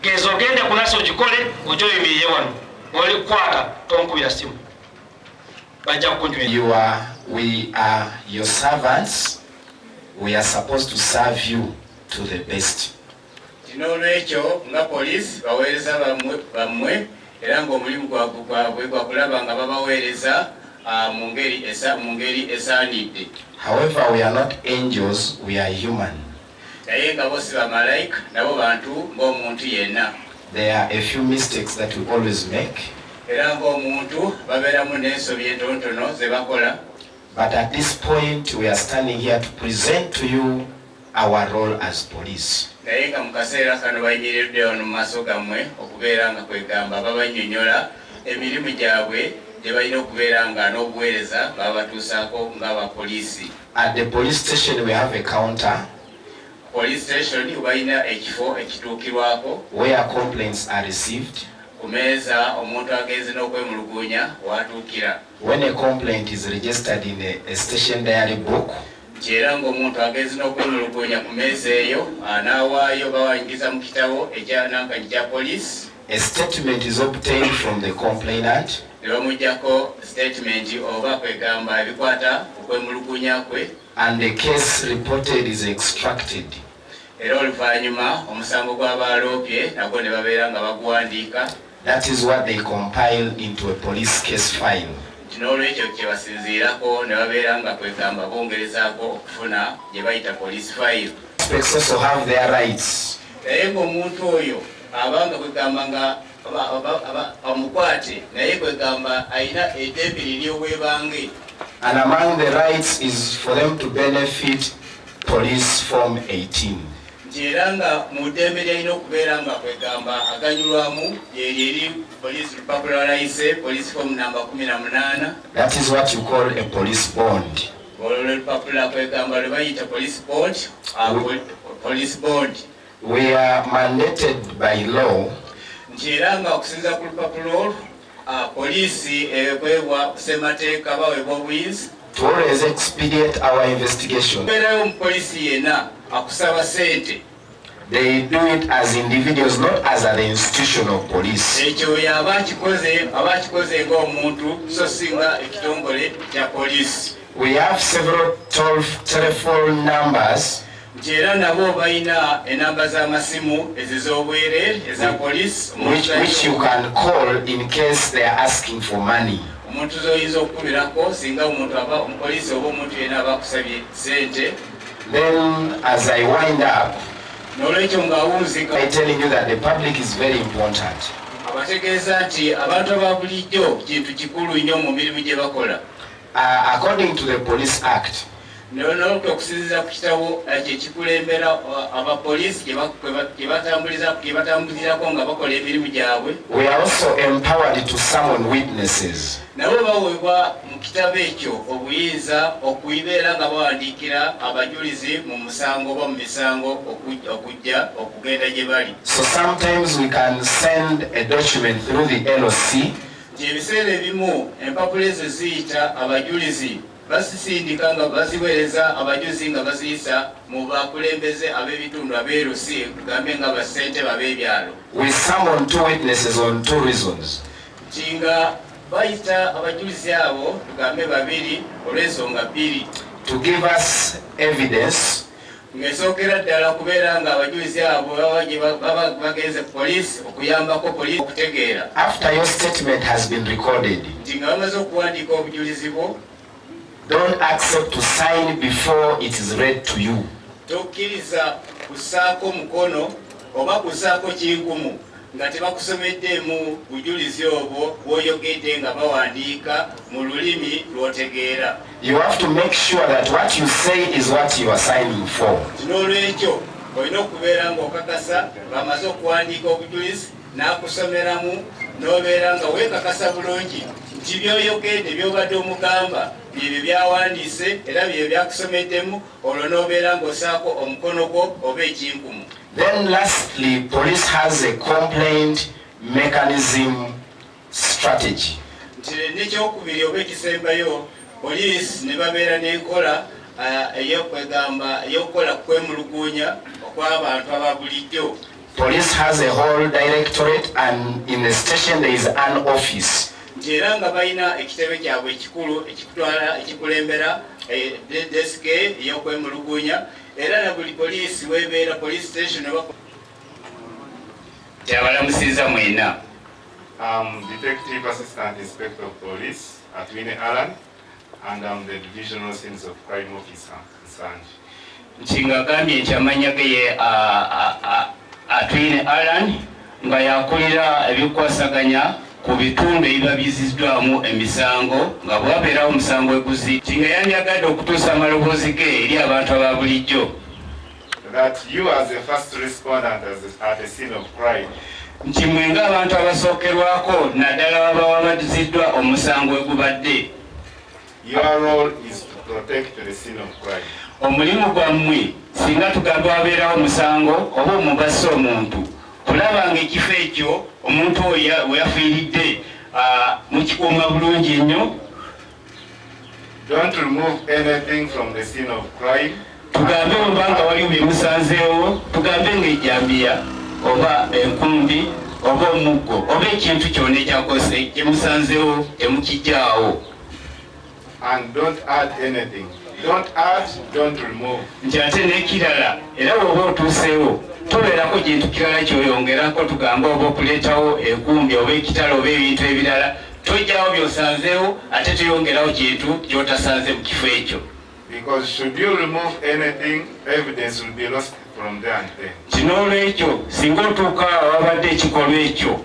geza ogende kunasa ogikole, ojja oyimirire wano oli kukwata, tonkubira simu, bajja kukunjumira. We are your servants. We are supposed to serve you to the best. N'olwekyo nga poliisi baweereza bammwe era ng'omulimu gwabwe gwakulaba nga babaweereza mu ngeri esaanidde. However, we are not angels, we are human. Naye nga bo si bamalayika, nabo bantu ng'omuntu yenna. There are a few mistakes that we always make, Era ng'omuntu babeeramu n'ensobi entonotono ze bakola. but at this point, we are standing here to present to you our role as police. Naye nga mu kaseera kano bayimiridde wano mu maaso gammwe okubeera nga kwegamba babannyonnyola emirimu gyabwe gye balina okubeera nga n'obuweereza babatuusaako ng'abapoliisi. At the police station, we have a counter Police station balina ekifo ekituukirwako where complaints are received. Ku meeza omuntu agenze n'okwemulugunya watuukira. When a complaint is registered in a station diary book, Nti era ng'omuntu agenze n'okwemulugunya ku meeza eyo n'awaayo bawayingiza mu kitabo ekya nankanyi kya poliisi. a statement is obtained from the complainant, Ne bamuggyako statement oba kwegamba ebikwata okwemulugunya kwe. and the case reported is extracted. Era oluvannyuma omusango gw'abaaloopye nagwo ne babeera nga baguwandiika. That is what they compile into a police case file. Nti n'olwekyo kye basinziirako ne babeera nga kwegamba bongerezaako okufuna gye bayita police file. Suspects also have their rights. Naye ng'omuntu oyo abanga kwegamba nga Omukwate naye kwegamba alina eddembe ly'obwebange. And among the rights is for them to benefit Police Form 18. Nti era nga mu ddembe lyalina okubeera nga kwegamba aganyulwamu lyeryo eri poliisi lupapula lwayise Police Form namba 18. That is what you call a police bond. Olwo lwe lupapula kwegamba lwe bayita police bond, police bond. We are mandated by law nti era nga okusinziira ku lupapula olwo, poliisi ekwebwa ssemateeka baweebwa obuyinza to always expedite our investigation. Kubeerayo omupoliisi yenna akusaba ssente. They do it as individuals, not as an institution of police. Ekyo yaba akikoze aba akikoze ng'omuntu so si nga ekitongole kya poliisi. We have several toll telephone numbers nti era nabo balina enamba z'amasimu ez'obwereere eza poliisi which you can call in case they are asking for money. Omuntu zoyinza okukubirako singa omuntu aba omupoliisi oba omuntu yenna aba akusabye ssente. Then, as I wind up, n'olwekyo ng'awunzika by telling you that the public is very important. Abategeeza nti abantu aba bulijjo kintu kikulu nnyo mu mirimu gye bakola. According to the Police Act, nolwekyo okusinziira ku kitabo ekyo ekikulembera abapoliisi gye batambulirako nga bakola emirimu gyabwe, we are also empowered to summon witnesses. Nabo baweebwa mu kitabo ekyo obuyinza okubeera nga bawandiikira abajulizi mu musango oba mu misango okujja okugenda gye bali. So sometimes we can send a document through the LOC nti ebiseera ebimu empapula ezo ziyita abajulizi bazisindika nga baziweereza abajulizi nga baziyisa mu bakulembeze ab'ebitundu ab'e LC tugambe nga bassentebe ab'ebyalo. We summon two witnesses on two reasons. Nti nga bayita abajulizi abo tugambe babiri olw'ensonga bbiri. To give us evidence ng'esookera ddala kubeera nga abajulizi abo baba bagenze ku poliisi okuyambako poliisi okutegeera. After your statement has been recorded, nti nga bamaze okuwandiika obujulizi bwo, don't accept to sign before it is read to you. Tokkiriza kussaako mukono oba kussaako kinkumu nga tebakusomeddeemu bujulizi obwo bw'oyogedde nga bawandiika mu lulimi lw'otegeera. You have to make sure that what you say is what you are signing for. N'olwekyo olina okubeera ng'okakasa bamaze okuwandiika obujulizi n'akusomeramu n'obeera nga weekakasa bulungi nti by'oyogedde by'obadde omugamba byebyo byawandiise era byebyo byakusomeddemu olwo n'obeera ng'osaako omukono gwo oba ekinkumu. Then lastly, police has a complaint mechanism strategy. Nti n'ekyokubiri oba ekisembayo poliisi ne babeera n'enkola ey'okwegamba ey'okukola kwemulugunya okw'abantu aba bulijjo. Police has a whole directorate, and in the station there is an office. Nti era nga balina ekitebe kyabwe ekikulu ekikutwala ekikulembera desk ey'okwemulugunya era na buli poliisi webeera police station oba kyabalamusiza mwenna. I'm Detective Assistant Inspector of Police Atwine Alan, and I'm the Divisional Scenes of Crime Officer, Nsangi. Nti ng'agambye nti amannya ge ye Atwine Alan nga yakulira ebikwasaganya ku bitundu ebiba biziddwamu emisango nga bwabeerawo omusango eguzi nti nga yandyagadde okutuusa amaloboozi ge eri abantu aba bulijjo. That you as a first respondent at a scene of crime nti mwe ng'abantu abasookerwako naddala baba wabaziddwa omusango egubadde, your role is to protect the scene of crime. Omulimu gwammwe singa tugamba wabeerawo omusango oba omubassa omuntu kulaba nga ekifo ekyo omuntu oyo we yafiiridde mukikuuma bulungi nnyo. Don't remove anything from the scene of crime. Tugambe oba nga waliwo bye musanzeewo tugambe ng'ejjambiya oba enkumbi oba omuggo oba ekintu kyonna ekyakose kye musanzeewo temukijjaawo. And don't add anything. Don't add, don't remove. Nti ate n'ekirala era bw'oba otuuseewo tobeerako kintu kirala ky'oyongerako tugambe oba okuleetawo enkumbi oba ekitala oba ebintu ebirala tojjawo by'osanzeewo ate toyongerawo kintu ky'otasanze mu kifo ekyo. Because should you remove anything, evidence will be lost from there and then. Nti n'olwekyo singa otuuka awabadde ekikolwa ekyo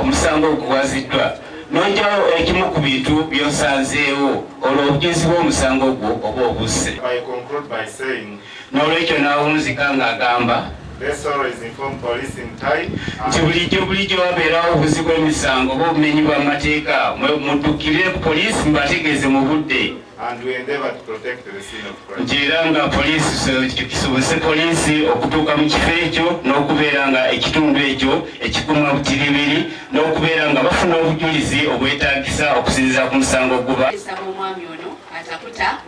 Omusango ogwo gwaziddwa n'ojjawo ekimu ku bintu by'osanzeewo, olwo obujulizi bw'omusango gwo oba obusse. I conclude by saying, N'olwekyo n'awunzika ng'agamba let's always inform police in time nti bulijjo wabeerawo obuzi bw'emisango oba obumenyi bw'amateeka, muddukirire ku poliisi mubategeeze mu budde, and we endeavor to protect the scene of crime. Nti era nga poliisi kisobose poliisi okutuuka mu kifo ekyo n'okubeera nga ekitundu ekyo ekikuuma butiribiri n'okubeera nga bafuna obujulizi obwetaagisa okusinziira ku musango guba. Nsaba omwami ono atakuta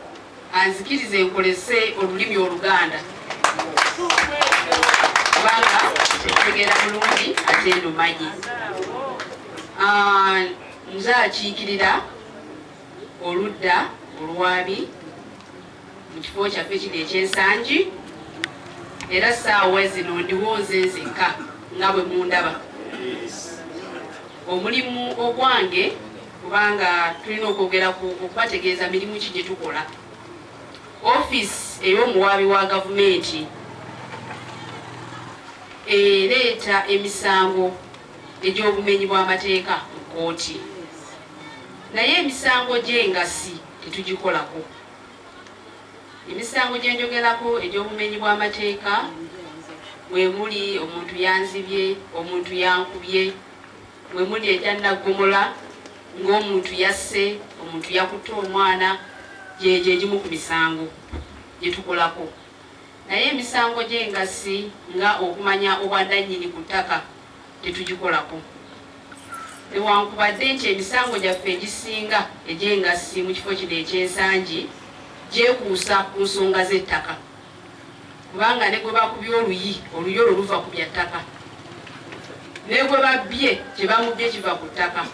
anzikirize nkolese olulimi Oluganda kubanga ntegeera bulungi ate ndumanyi. Nze akiikirira oludda oluwaabi mu kifo kyaffe kino eky'Ensangi, era ssaawa zino ndiwo nze nzekka nga bwe mundaba. Omulimu ogwange, kubanga tulina okwogera ku okubategeeza mirimu ki gye tukola. Ofiisi ey'omuwaabi wa gavumenti ereeta emisango egy'obumenyi bw'amateeka mu kkooti, naye emisango gy'engasi tetugikolako. Emisango gye njogerako egy'obumenyi bw'amateeka mwe muli omuntu yanzibye, omuntu yankubye, mwe muli ekyannaggomola ng'omuntu yasse, omuntu yakutte omwana, gyegyo egimu ku misango gye tukolako. Naye emisango gy'engasi nga okumanya obwannannyini ku ttaka tetugikolako. Newankubadde nti emisango gyaffe egisinga egy'engassi mu kifo kino eky'Ensangi gyekuusa ku nsonga z'ettaka, kubanga ne gwe bakubye oluyi, oluyi olwo luva ku bya ttaka, ne gwe babbye kye bamubbye kiva ku ttaka,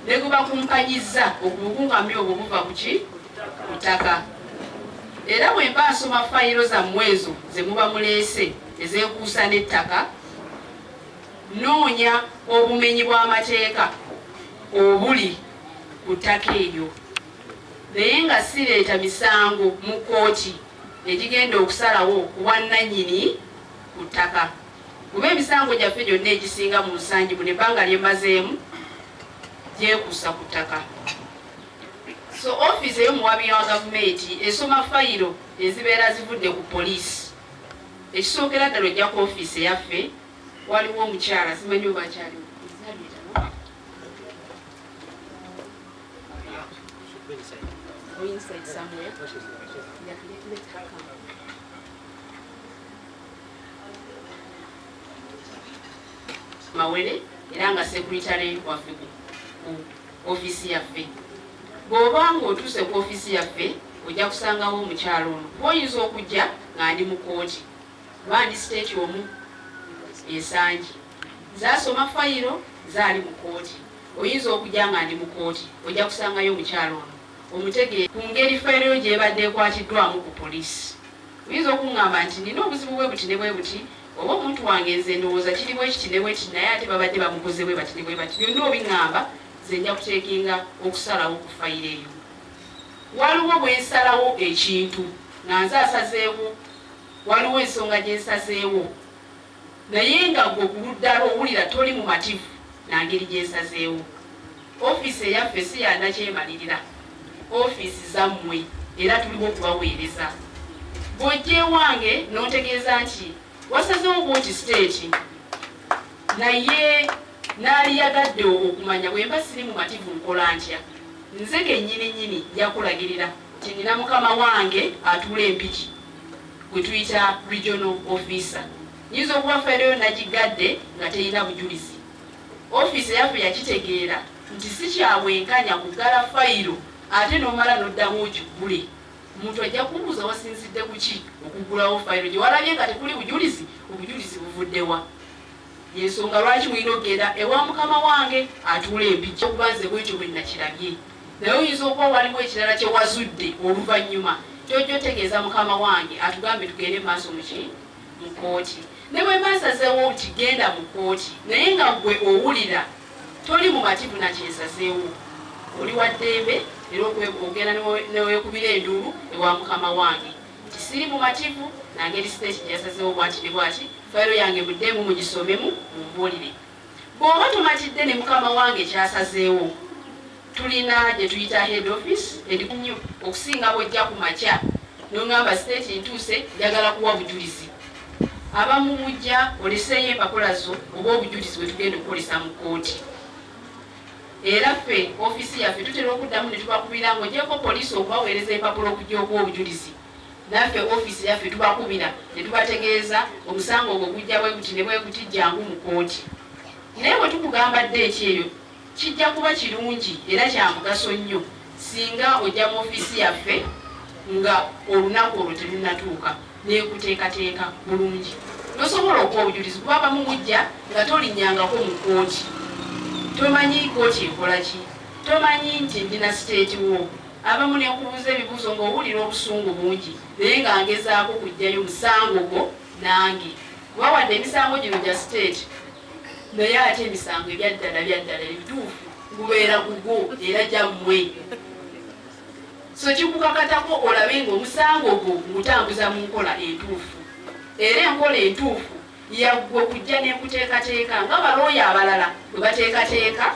ne gwe bakumpanyizza okubukunkamya obwo buva ku ki? Ku ttaka. Era bwe mba nsoma fayiro zammwe ezo ze muba muleese ezeekuusa n'ettaka, nnoonya obumenyi bw'amateeka obuli ku ttaka eryo, naye nga sireeta misango mu kkooti egigenda okusalawo ku bwannannyini ku ttaka, kuba emisango gyaffe gyonna egisinga mu Nsangi muno ebbanga lye mmazeemu gyekuusa ku ttaka. So ofiisi ey'omuwaabi wa gavumenti esoma fayiro ezibeera zivudde ku poliisi. Ekisookera ddala ojja ku ofiisi eyaffe, waliwo omukyala, simanyi oba akyaliwo. Or inside somewhere. Yeah, let her come. Mawere era nga secretary waffe ku ofiisi yaffe. Bw'oba ng'otuuse ku ofiisi yaffe ojja kusangawo omukyala ono, kuba oyinza okujja nga ndi mu kkooti kuba ndi state omu Ensangi. Nze asoma fayiro, nze ali mu kkooti. Oyinza okujja nga ndi mu kkooti, ojja kusangayo omukyala ono omutegeere ku ngeri fayiro yo gy'ebadde ekwatiddwamu ku poliisi. Oyinza okuŋŋamba nti nina obuzibu bwe buti ne bwe buti, oba omuntu wange nze ndowooza kiri bwe kiti ne bwe kiti, naye ate babadde bamukoze bwe bati ne bwe bati. Byonna obiŋŋamba, nze nja kuteekinga okusalawo ku fayiro eyo. Waliwo bwe nsalawo ekintu nga nze asazeewo, waliwo ensonga gye nsazeewo naye nga ggwe ku ludda lwo owulira toli mumativu na ngeri gye nsazeewo. Ofiisi eyaffe si ya nakyemalirira, ofiisi zammwe era tuliwo kubaweereza. Bw'ojja ewange n'ontegeeza nti wasazeewo bw'oti siteeti naye naaliyagadde okumanya bwe mba siri mumativu nkola ntya, nze kennyini nnyini nja kukulagirira nti nina mukama wange atuula e Mpigi gwe tuyita regional officer. Nnyinza okuba fayiro yo nagiggadde nga terina bujulizi. Ofiisi eyaffe yakitegeera nti si kya bwenkanya kuggala fayiro ate n'omala n'oddamu ogiggule. Omuntu ajja kukubuuza wasinzidde ku ki okuggulawo fayiro gye walabye nga tekuli bujulizi, obujulizi buvudde wa? Y'ensonga lwaki mulina okugenda ewa mukama wange atuula e Mpigi okuba nze bwentyo bwe nakirabye. Naye oyinza okuba waliwo ekirala kye wazudde oluvannyuma ky'ojja otegeeza mukama wange atugambe tugende mu maaso mu ki? Mu kkooti. Ne bwe mba nsazeewo nti genda mu kkooti naye nga ggwe owulira toli mumativu na kye nsazeewo, oli wa ddembe era okugenda ne weekubira enduulu ewa mukama wange nti siri mumativu na ngeri siteeti gye yasazeewo bw'ati ne bw'ati, fayiro yange muddeemu mugisomemu mumbuulire. Bw'oba tomatidde ne mukama wange kyasazeewo, tulina gye tuyita head office eri nnyo okusinga bw'ojja ku makya n'oŋŋamba state ntuuse njagala kuwa bujulizi. Abamu mujja oleseeyo empapula zo oba obujulizi bwe tugenda okukozesa mu kkooti. Era ffe ofiisi yaffe tutera okuddamu ne tubakubira ng'ogyeko poliisi okubaweereza empapula okujja okuwa obujulizi. Naffe ofiisi yaffe tubakubira ne tubategeeza omusango ogwo gujja bwe guti ne bwe guti jjangu mu kkooti. Naye bwe tukugamba ddeeti eyo kijja kuba kirungi era kya mugaso nnyo singa ojja mu ofiisi yaffe nga olunaku olwo terunnatuuka n'ekuteekateeka bulungi n'osobola okuwa obujulizi kuba abamu mujja nga tolinnyangako mu kkooti, tomanyi kkooti ekola ki, tomanyi nti ndina siteeti wo. Abamu ne nkubuuza ebibuuzo ng'owulira obusungu bungi naye nga ngezaako kuggyayo musango gwo nange kuba wadde emisango gino gya siteeti naye ate emisango ebyaddala byaddala ebituufu gubeera gugwo era gyammwe. So kikukakatako olabe ng'omusango gwo ngutambuza mu nkola entuufu era enkola entuufu yaggwe kujja n'ekuteekateeka nga balooya abalala bwe bateekateeka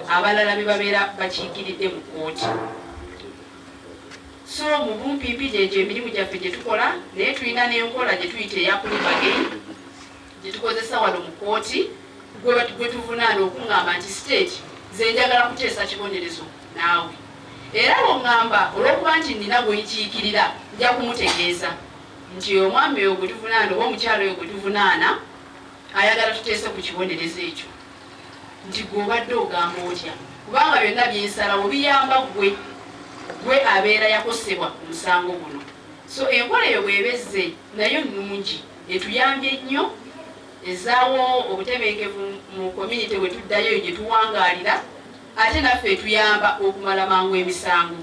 abalala be babeera bakiikiridde mu kkooti. So mu bumpimpi gyegyo emirimu gyaffe gye tukola naye tulina n'enkola gye tuyita eya plea bargain gye tukozesa wano mu kkooti gwe tuvunaana okuŋŋamba nti state nze njagala kuteesa kibonerezo naawe era bw'oŋŋamba olw'okuba nti nnina gwe nkiikirira nja kumutegeeza nti omwami oyo gwe tuvunaana oba omukyala oyo gwe tuvunaana ayagala tuteese ku kibonerezo ekyo nti gwe obadde ogamba otya kubanga byonna byensalawo biyamba ggwe gwe abeera yakosebwa ku musango guno. So enkola eyo bw'eba ezze nayo nnungi etuyambye nnyo ezzaawo obutebenkevu mu community bwe tuddayo eyo gye tuwangaalira ate naffe etuyamba okumala mangu emisango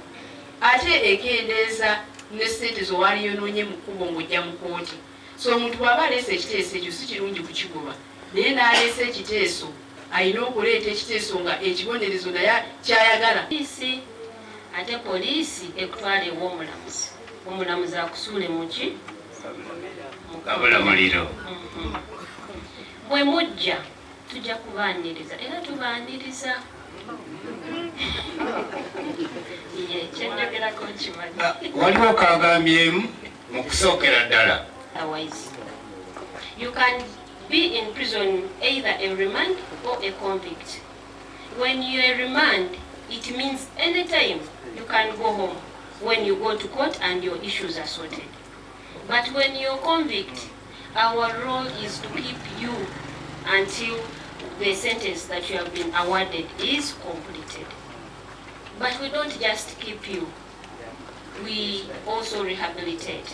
ate ekendeeza ne ssente z'owaliyonoonye mu kkubo ng'ojja mu kkooti. So omuntu bw'aba aleese ekiteeso ekyo si kirungi kukigoba naye n'aleese ekiteeso alina okuleeta ekiteeso nga ekibonerezo naye ky'ayagala. Poliisi ate poliisi ekutwala ew'omulamuzi, omulamuzi akusuule muki? Kabula muliro. Bwe mujja tujja kubaaniriza era tubaaniriza. Ye kyenjogerako nkimanyi. Waliwo kagambyemu mu kusookera ddala. Otherwise, you can be in prison either a remand or a convict. When you're a remand, it means anytime you can go home when you go to court and your issues are sorted. But when you're convict, our role is to keep you until the sentence that you have been awarded is completed. But we don't just keep you, we also rehabilitate.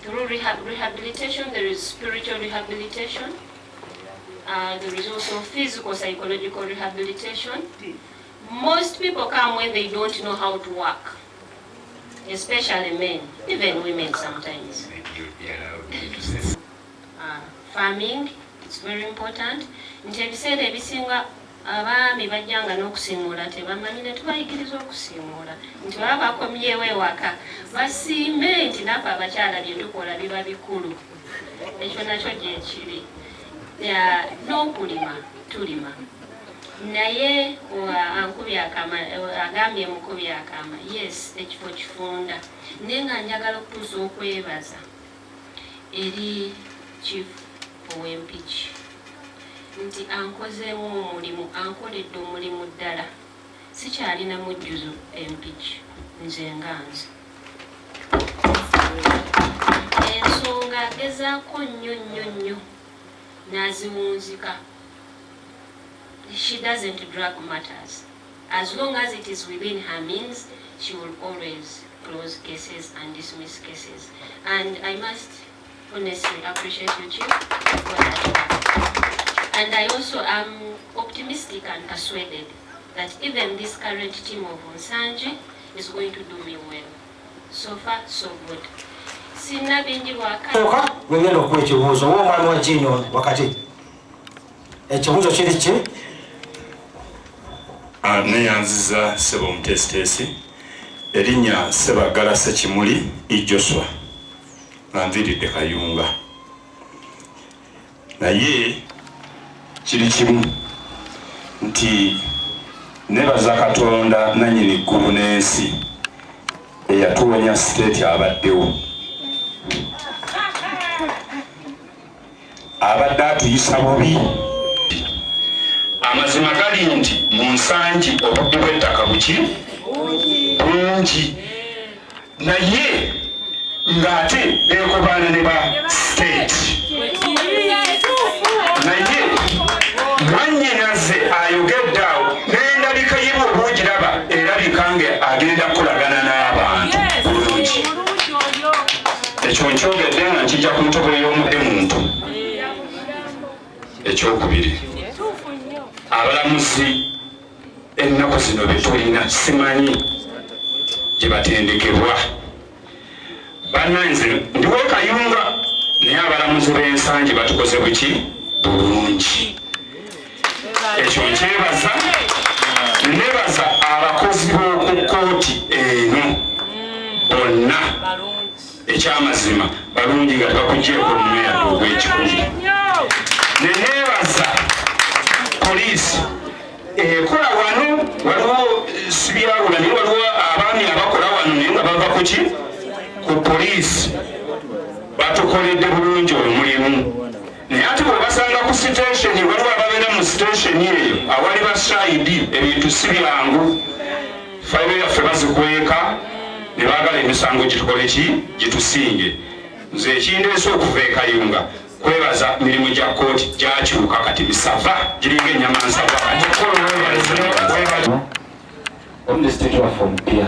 Through rehabilitation, there is spiritual rehabilitation. There is also physical, psychological rehabilitation. Most people come when they don't know how to work, especially men, even women sometimes. Farming, it's very important. Nti ebiseera ebisinga abaami bajjanga n'okusiimuula tebamanyi ne tubayigiriza okusiimuula nti baba bakomyewo ewaka basiime nti naffe abakyala bye tukola biba bikulu, ekyo nakyo gyekiri. N'okulima tulima naye ankubye akama, agambye mukubi akama, yes, ekifo kifunda naye nga njagala okutuusa okwebaza eri chief ow'Empigi nti ankozeemu omulimu, ankoledde omulimu ddala. Sikyalina mujjuzo Empigi, nze nga nze ensonga agezaako nnyo nnyo nnyo n'aziwunzika. She doesn't drag matters. As long as it is within her means, she will always close cases and dismiss cases, and I must honestly appreciate you, chief, for that work. And I also am optimistic and persuaded that even this current team of Nsangi is going to do me well. So far, so good. Sina bingi bwaka. Oka gwegenda okuwa ekibuuzo oba omwami wa jiini ono wakati ekibuuzo kiri ki? Neyanziza ssebo omuteesiteesi. Erinnya Sebagala Sekimuli I Joshua, nga nviiridde Kayunga, naye Kiri kimu nti nebaza Katonda nannyini ggulu n'ensi eyatuwonya siteeti abaddewo abadde atuyisa bubi. Amazima gali nti mu Nsangi obubbi bw'ettaka buki bungi, naye ng'ate beekobaana ne ba state. Naye mwannyinaze ayogedde awo n'endabika ye bw'oba ogiraba erabika nga agenda kukolagana n'abantu bulungi. Ekyo nkyogedde nga nkijja ku ntobo y'omudde muntu. Ekyokubiri, abalamuzi ennaku zino betulina simanyi gye batendekebwa. Bannanze ndiwo Kayunga, naye abalamuzi b'Ensangi batukoze buki bulungi. Ekyo nkyebaza. Nebaza abakozi b'oku kkooti eno bonna, ekyamazima balungi nga tebakugyeko omumeyadde ogw'ekikumi. Neneebaza poliisi ekola wano, waliwo sibyawula, naye waliwo abaami abakola wano naye nga bava kuki ku poliisi, batukoledde bulungi omulimu. Naye ate bwebasanga ku sitationi, waliwo ababeera mu sitationi eyo awali bashayidi, ebintu si byangu, fayiro yaffe bazikweka ne baagala emisango gitukole ki gitusinge. Nze ekindeese okuva e Kayunga kwebaza mirimu gya kkooti gyakyuka kati misava giringa ennyama nsava kati. Omudistrict waffe omupya,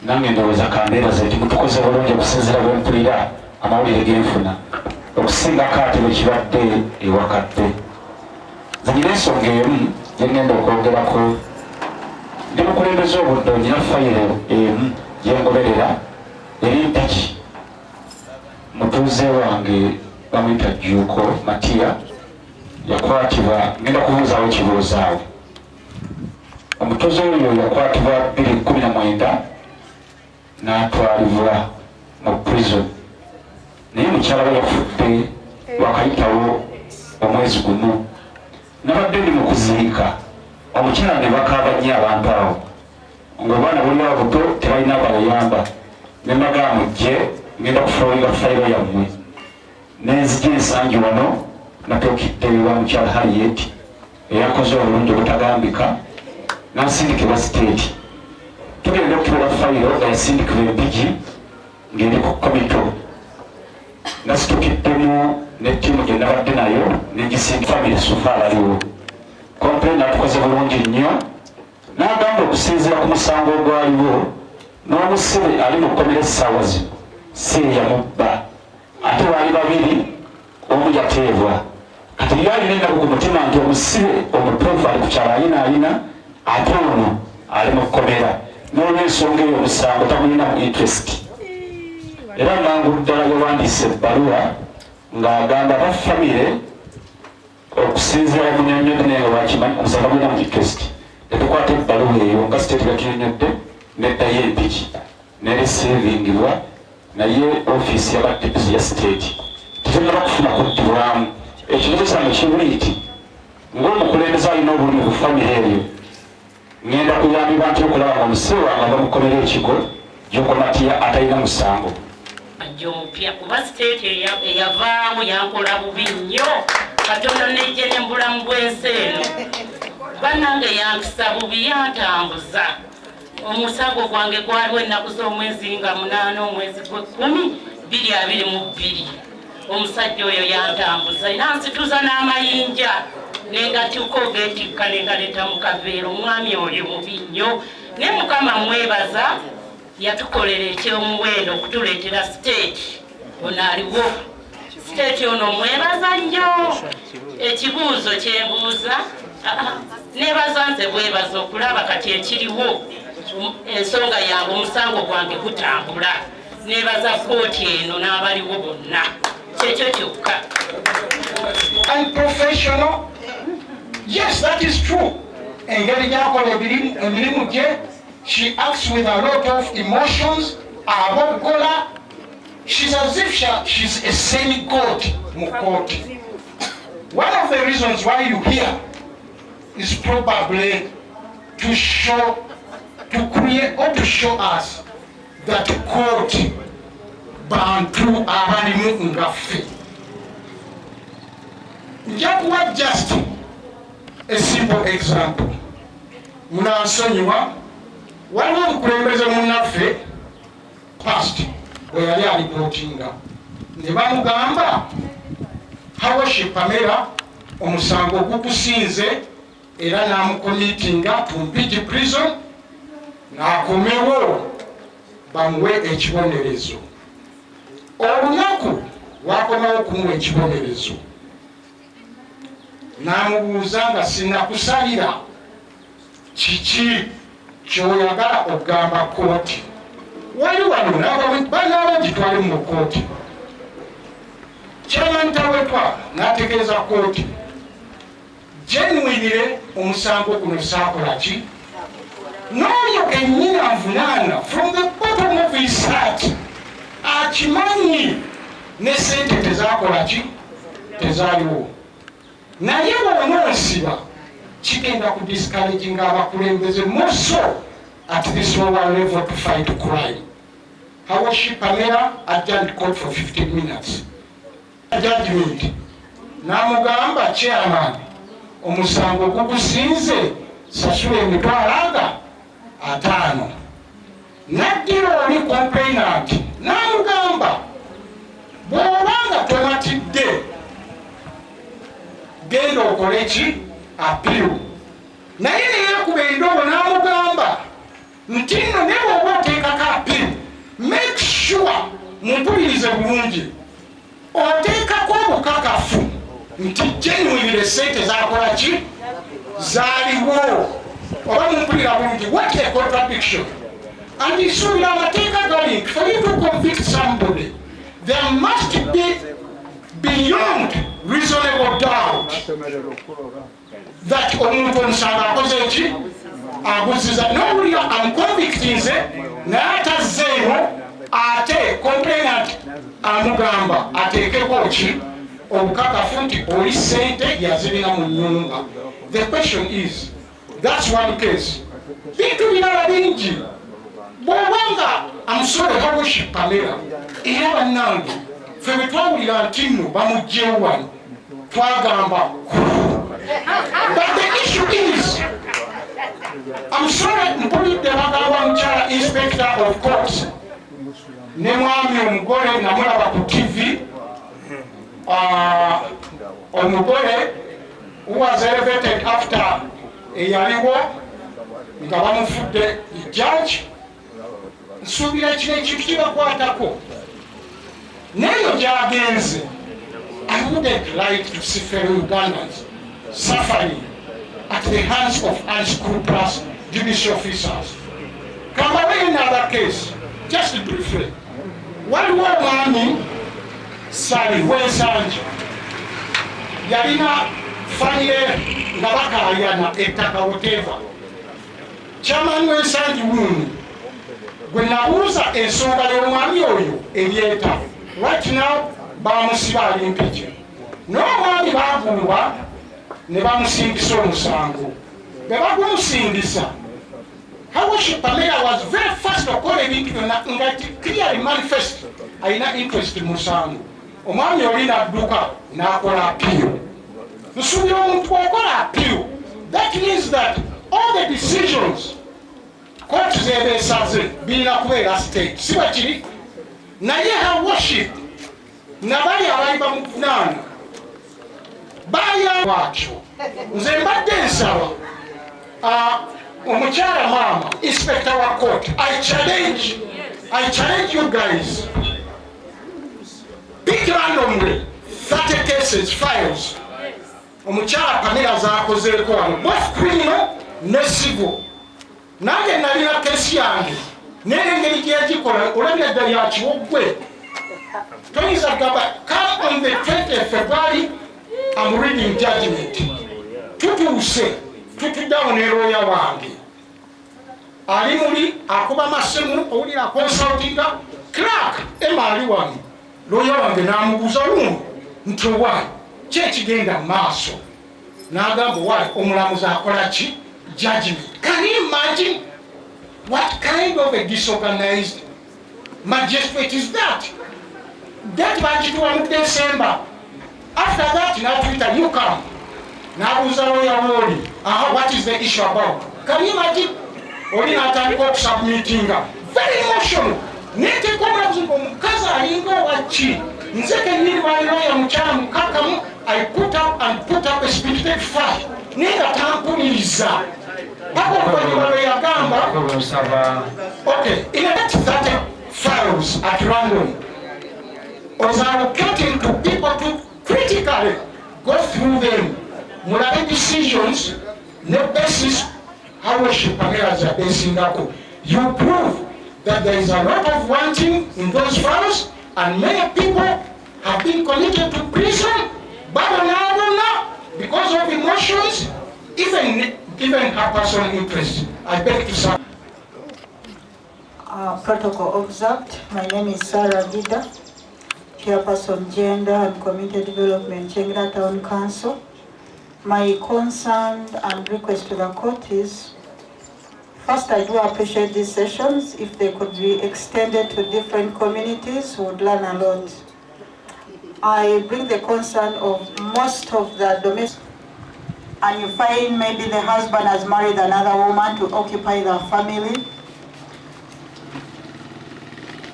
nange ndowooza kambeebaze nti mutukoze bulungi okusinziira bwe mpulira amawulire genfuna okusingako ate bwe kibadde ewakadde. Nze nyina ensonga emu gye ngenda okwogerako. Ndi mukulembeze obudde, nyina fayiro emu gye ngoberera eri Mpigi. Mutuuze wange bamuyita Jjuuko Matiya, yakwatibwa. Ngenda kubuuzaawo ekibuuzo awo. Omutuuze oyo yakwatibwa 2019 n'atwalibwa mu prison, naye mukyala we yafudde wakayitawo omwezi gumu. Nabadde ndi mu kuziika omukyala ne bakaaba nnyo abantu awo ng'obwana buli awo buto tebalina bayamba, ne mbagamba mujje ngenda kufulowinga fayiro yammwe. Nenzija Ensangi wano, natuukidde wa mukyala Harriet eyakoze obulungi obutagambika nansindikibwa siteeti. Tugenda okukebera fayiro nga yasindikibwa Empigi ng'eri ku komito. Nasitukiddemu ne ttiimu gye nabadde nayo negisindika famire. So far abaliwo complain natukoze bulungi nnyo n'agamba okusinziira ku musango ogwaliwo n'omusibe ali mu kkomera essaawa zino si yamubba, ate baali babiri, omu yateebwa. Kati ye alina ennaku ku mutima nti omusibe omutuufu ali ku kyalo ayinaayina, ate ono ali mu kkomera. N'olwensonga eyo omusango tamulina mu interest, era mangu ddala yawandiise ebbaluwa ng'agamba ba famire okusinziira munyonyodde, naye nga lwakimanyi omusango gulina mu interest. Tetukwata ebbaluwa eyo nga state yatunyonyodde neddayo Empigi nereceivingibwa, naye ofiisi yaba DPC ya state tetunaba kufuna kuddibwamu. Ekibuzo kyange kibuli nti ng'omukulembeze alina obulumi ku famire eyo, ngenda kuyambibwa nti okulaba nga omusibe wange ava mukomera ekigo gyokomatiya atalina musango? Ajja omupya, kuba siteeti eyavaamu yankola bubi nnyo katono nejje ne mbulamu bw'ensi eno. Bannange, yampisa bubi, yantambuza. Omusango gwange gwaliwo ennaku z'omwezi nga 8 omwezi gw'ekumi 2022. Omusajja oyo yantambuza era nzituza n'amayinja nengatuuka ogetikka nengaleeta mu kaveera. Omwami oyo mubi nnyo, naye Mukama mwebaza yatukolera ekyomuwendo okutuleetera siteeti ono aliwo. Siteeti ono mwebaza nnyo. Ekibuuzo kyembuuza, nebaza nze bwebaza okulaba kati ekiriwo, ensonga yange, omusango gwange gutambula. Nebaza kooti eno n'abaliwo bonna, kyekyo kyokka. Unprofessional. Yes, that is true. Engeri gyakola emirimu gye, she acts with a lot of emotions, aboggola. She's as if she's a semi god mu kooti. One of the reasons why you here is probably to show, to create or to show us that court bantu abalimu nga ffe. Nja kuwa just a simple example, munansonyiwa. Waliwo omukulembeze munnaffe past bwe yali alipootinga ne bamugamba, "Her Worship Pamela, omusango gukusinze," era n'amucommittinga to Mpigi Prison n'akomewo bamuwe ekibonerezo. Olunaku lwakomewo okumuwa ekibonerezo, n'amubuuza nga, "Sinakusalira, kiki kyoyagala okugamba kooti?" Wali wano banaaba gitwale mu kooti. Chairman Tawetwa n'ategeeza kooti, "Genuinely, omusango guno saakola ki, n'oyo kennyini anvunaana, from the bottom of his heart akimanyi ne sente tezakola ki, tezaaliwo. Naye bw'onoonsiba kigenda ku discouraging abakulembeze, more so at this lower level, to fight crime." Her Worship Pamela adjourned court for 15 minutes. Judgment n'amugamba, "Chairman, omusango gukusinze, sasula 500,000." Naddira oli complainant n'amugamba, "Bw'obanga tomatidde, genda okole ki, appeal." Naye neyekuba endobo n'amugamba nti nno ne bw'oba oteekako appeal, make sure, mumpulirize bulungi, oteekako obukakafu nti genuinely sente zakola ki, zaaliwo. Oba mumpulira bulungi? What a contradiction! And nsuubira amateeka gali nti for you to convict somebody, there must be beyond reasonable doubt that omuntu omusango akoze eki, aguziza. Nowulira amuconvictinze naye atazzeewo, ate complainant amugamba ateekeko ki, obukakafu nti oli sente yazirina mu nyumba. The question is, that's one case, bintu birala bingi. Bw'obanga amusole Her Worship Pamela, era bannange, ffe bwe twawulira nti nno bamugjewo wano, twagamba. But the issue is, I'm sorry, mpulidde bagamba mukyala inspector of courts ne mwami omugole namulaba ku TV. Omugole who was elevated after eyaliwo nga bamufudde judge, nsuubira kino ekintu kibakwatako neeyo gyagenze. I wouldn't like to see fellow Ugandans suffering at the hands of unscrupulous judicial officers. Kambawe another case, just briefly. Waliwo omwami Sali w'Ensangi, yalina family nga bakaayana ettaka, whatever. Chairman w'Ensangi wuuni gwe nabuuza ensonga y'omwami oyo eryeta. Right now bamusiba, ali Mpigi. N'omwami bagumba ne bamusingisa omusango. Bwe bagumusingisa, Her Worship Pamela was very fast okukola ebintu byonna nga clearly manifest alina interest mu musango. Omwami oli nadduka n'akola appeal. Nsuubira omuntu okola appeal, that means that all the decisions kooti zebeesaze birina kubeera stayed, si bwe kiri? Naye Her Worship nabali abali bamuvunaana bayawakyo. Nze mbadde nsaba omukyala maama inspector wa court, I challenge you guys, pick randomly 30 cases, files omukyala Pamela zakozeeko wano, both criminal ne civil. Nange nalina kesi yange, naye engeri gyeyagikola olabira ddala yakiwoggwe. Toyinza kugamba, "Come on the 20 February, I'm reading judgment." Tutuuse, tutuddawo ne looya wange ali muli akuba masimu, owulira consultinga clerk Emma ali wano. Looya wange n'amubuuza lumu nti, "Owaayi, Ki ekigenda mu maaso? N'agamba, "Why omulamuzi akola ki judgment?" Can you imagine what kind of a disorganized magistrate is that? That bagituwa mu December. After that natuyita, "You come." N'abuuza lawyer wooli, "Aha, what is the issue about?" Can you imagine? Oli n'atandika okusubmitinga, very emotional. Neteeka omulamuzi nga omukazi alinga owaki. Nze kenyini bali lawyer mukyala mukakamu. I put up and put up a spirited fight, naye nga tampuliriza paka oluvannyuma lwe yagamba, "Okay, in about 30 files at random was allocating to people to critically go through them, mulabe decisions ne basis how worship Pamela zabesingako. You prove that there is a lot of wanting in those files and many people have been committed to prison, babonaabona because of emotions, even her personal interest. I beg to serve." Protocol observed. My name is Sarah Gida, Chairperson Gender and Community Development, Kyengera Town Council. My concern and request to the court is, first, I do appreciate these sessions. If they could be extended to different communities, we would learn a lot. I bring the concern of most of the domestic, and you find maybe the husband has married another woman to occupy the family.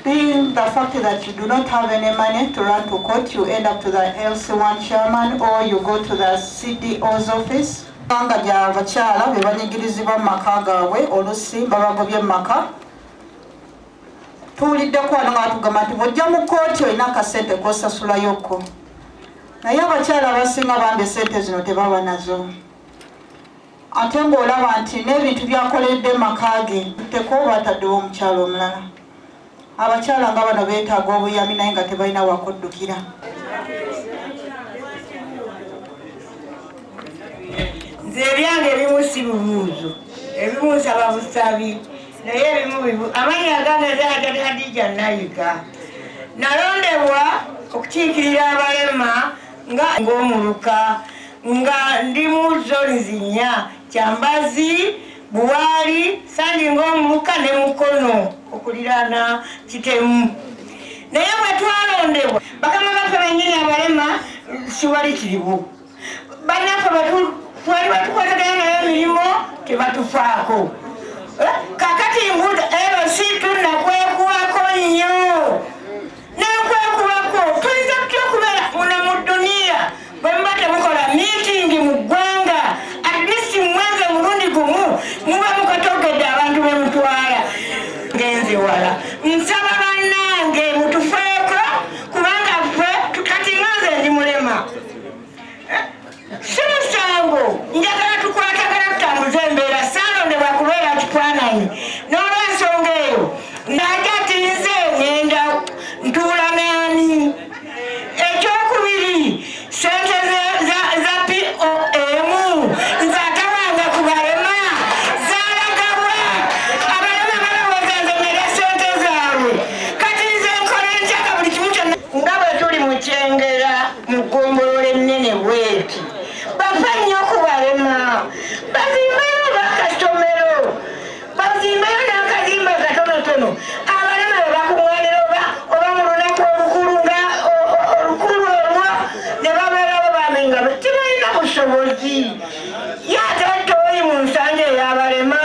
Being the fact that you do not have any money to run to court, you end up to the LC1 chairman or you go to the CDO's office. Nga gya bakyala be banyigirizibwa mu maka gaabwe, olusi babagobye mu maka. Tuwuliddeko wano nga batugamba nti bw'ojja mu kkooti olina akasente k'osasulayokko, naye abakyala abasinga bambi esente zino tebaba nazo, ate ng'olaba nti n'ebintu byakoledde mu maka ge tekooba ataddewo omukyala omulala. Abakyala nga bano beetaaga obuyambi naye nga tebalina wakuddukira. Nze ebyange ebimu si bibuuzo, ebimu nsaba busabi, naye ebimu bibu. Amannya agange Hajjati Hadija Nayiga. Nalondebwa okukiikirira abalema nga ng'omuluka, nga ndi mu zones nnya: Kyambazi, Buwaali, Sandi ng'omuluka ne Mukono okuliraana Kitemu. Naye bwe twalondebwa, bakama baffe bennyini abalema siwali kiriwo. Bannaffe twali batukwatagana nayo emirimu tebatufaako. Kakati ngudo LC tunakwekuwako nnyo, nekwekuwako tuyinza tutya okubeera muno mu dduniya bwe muba temukola miitingi mu ggwanga? At least mweze mulundi gumu muba mukatogedde abantu be mutwala. Ngenze wala, nsaba bannange mutufeeko, kubanga ffe kati nga nze ndi mulema, si musango. Njagala tukwatagana tutambuze embeera. Saalondebwa kubeera kifaananyi. N'olwensonga eyo najja ti nze ngenda ntuula naani. Ekyokubiri, sente za POM nze atabanga ku balema zalagabwa. Abalema balowooza nze mmere sente zaabwe. Kati nze nkola ntyaka buli kimu kyonna? Nga bwe tuli mu Kyengera mu ggombolola ennene bweti, bafa nnyo ku balema. Bazimbeyo bakasomero, bazimbeyo n'akazimba katonotono abalema bwe bakuŋŋaanira, oba mu lunaku olukulu nga olukulu olwo ne babeerawo bambi nga tebalina busobozi. Ye ate toyi mu nsanja ey'abalema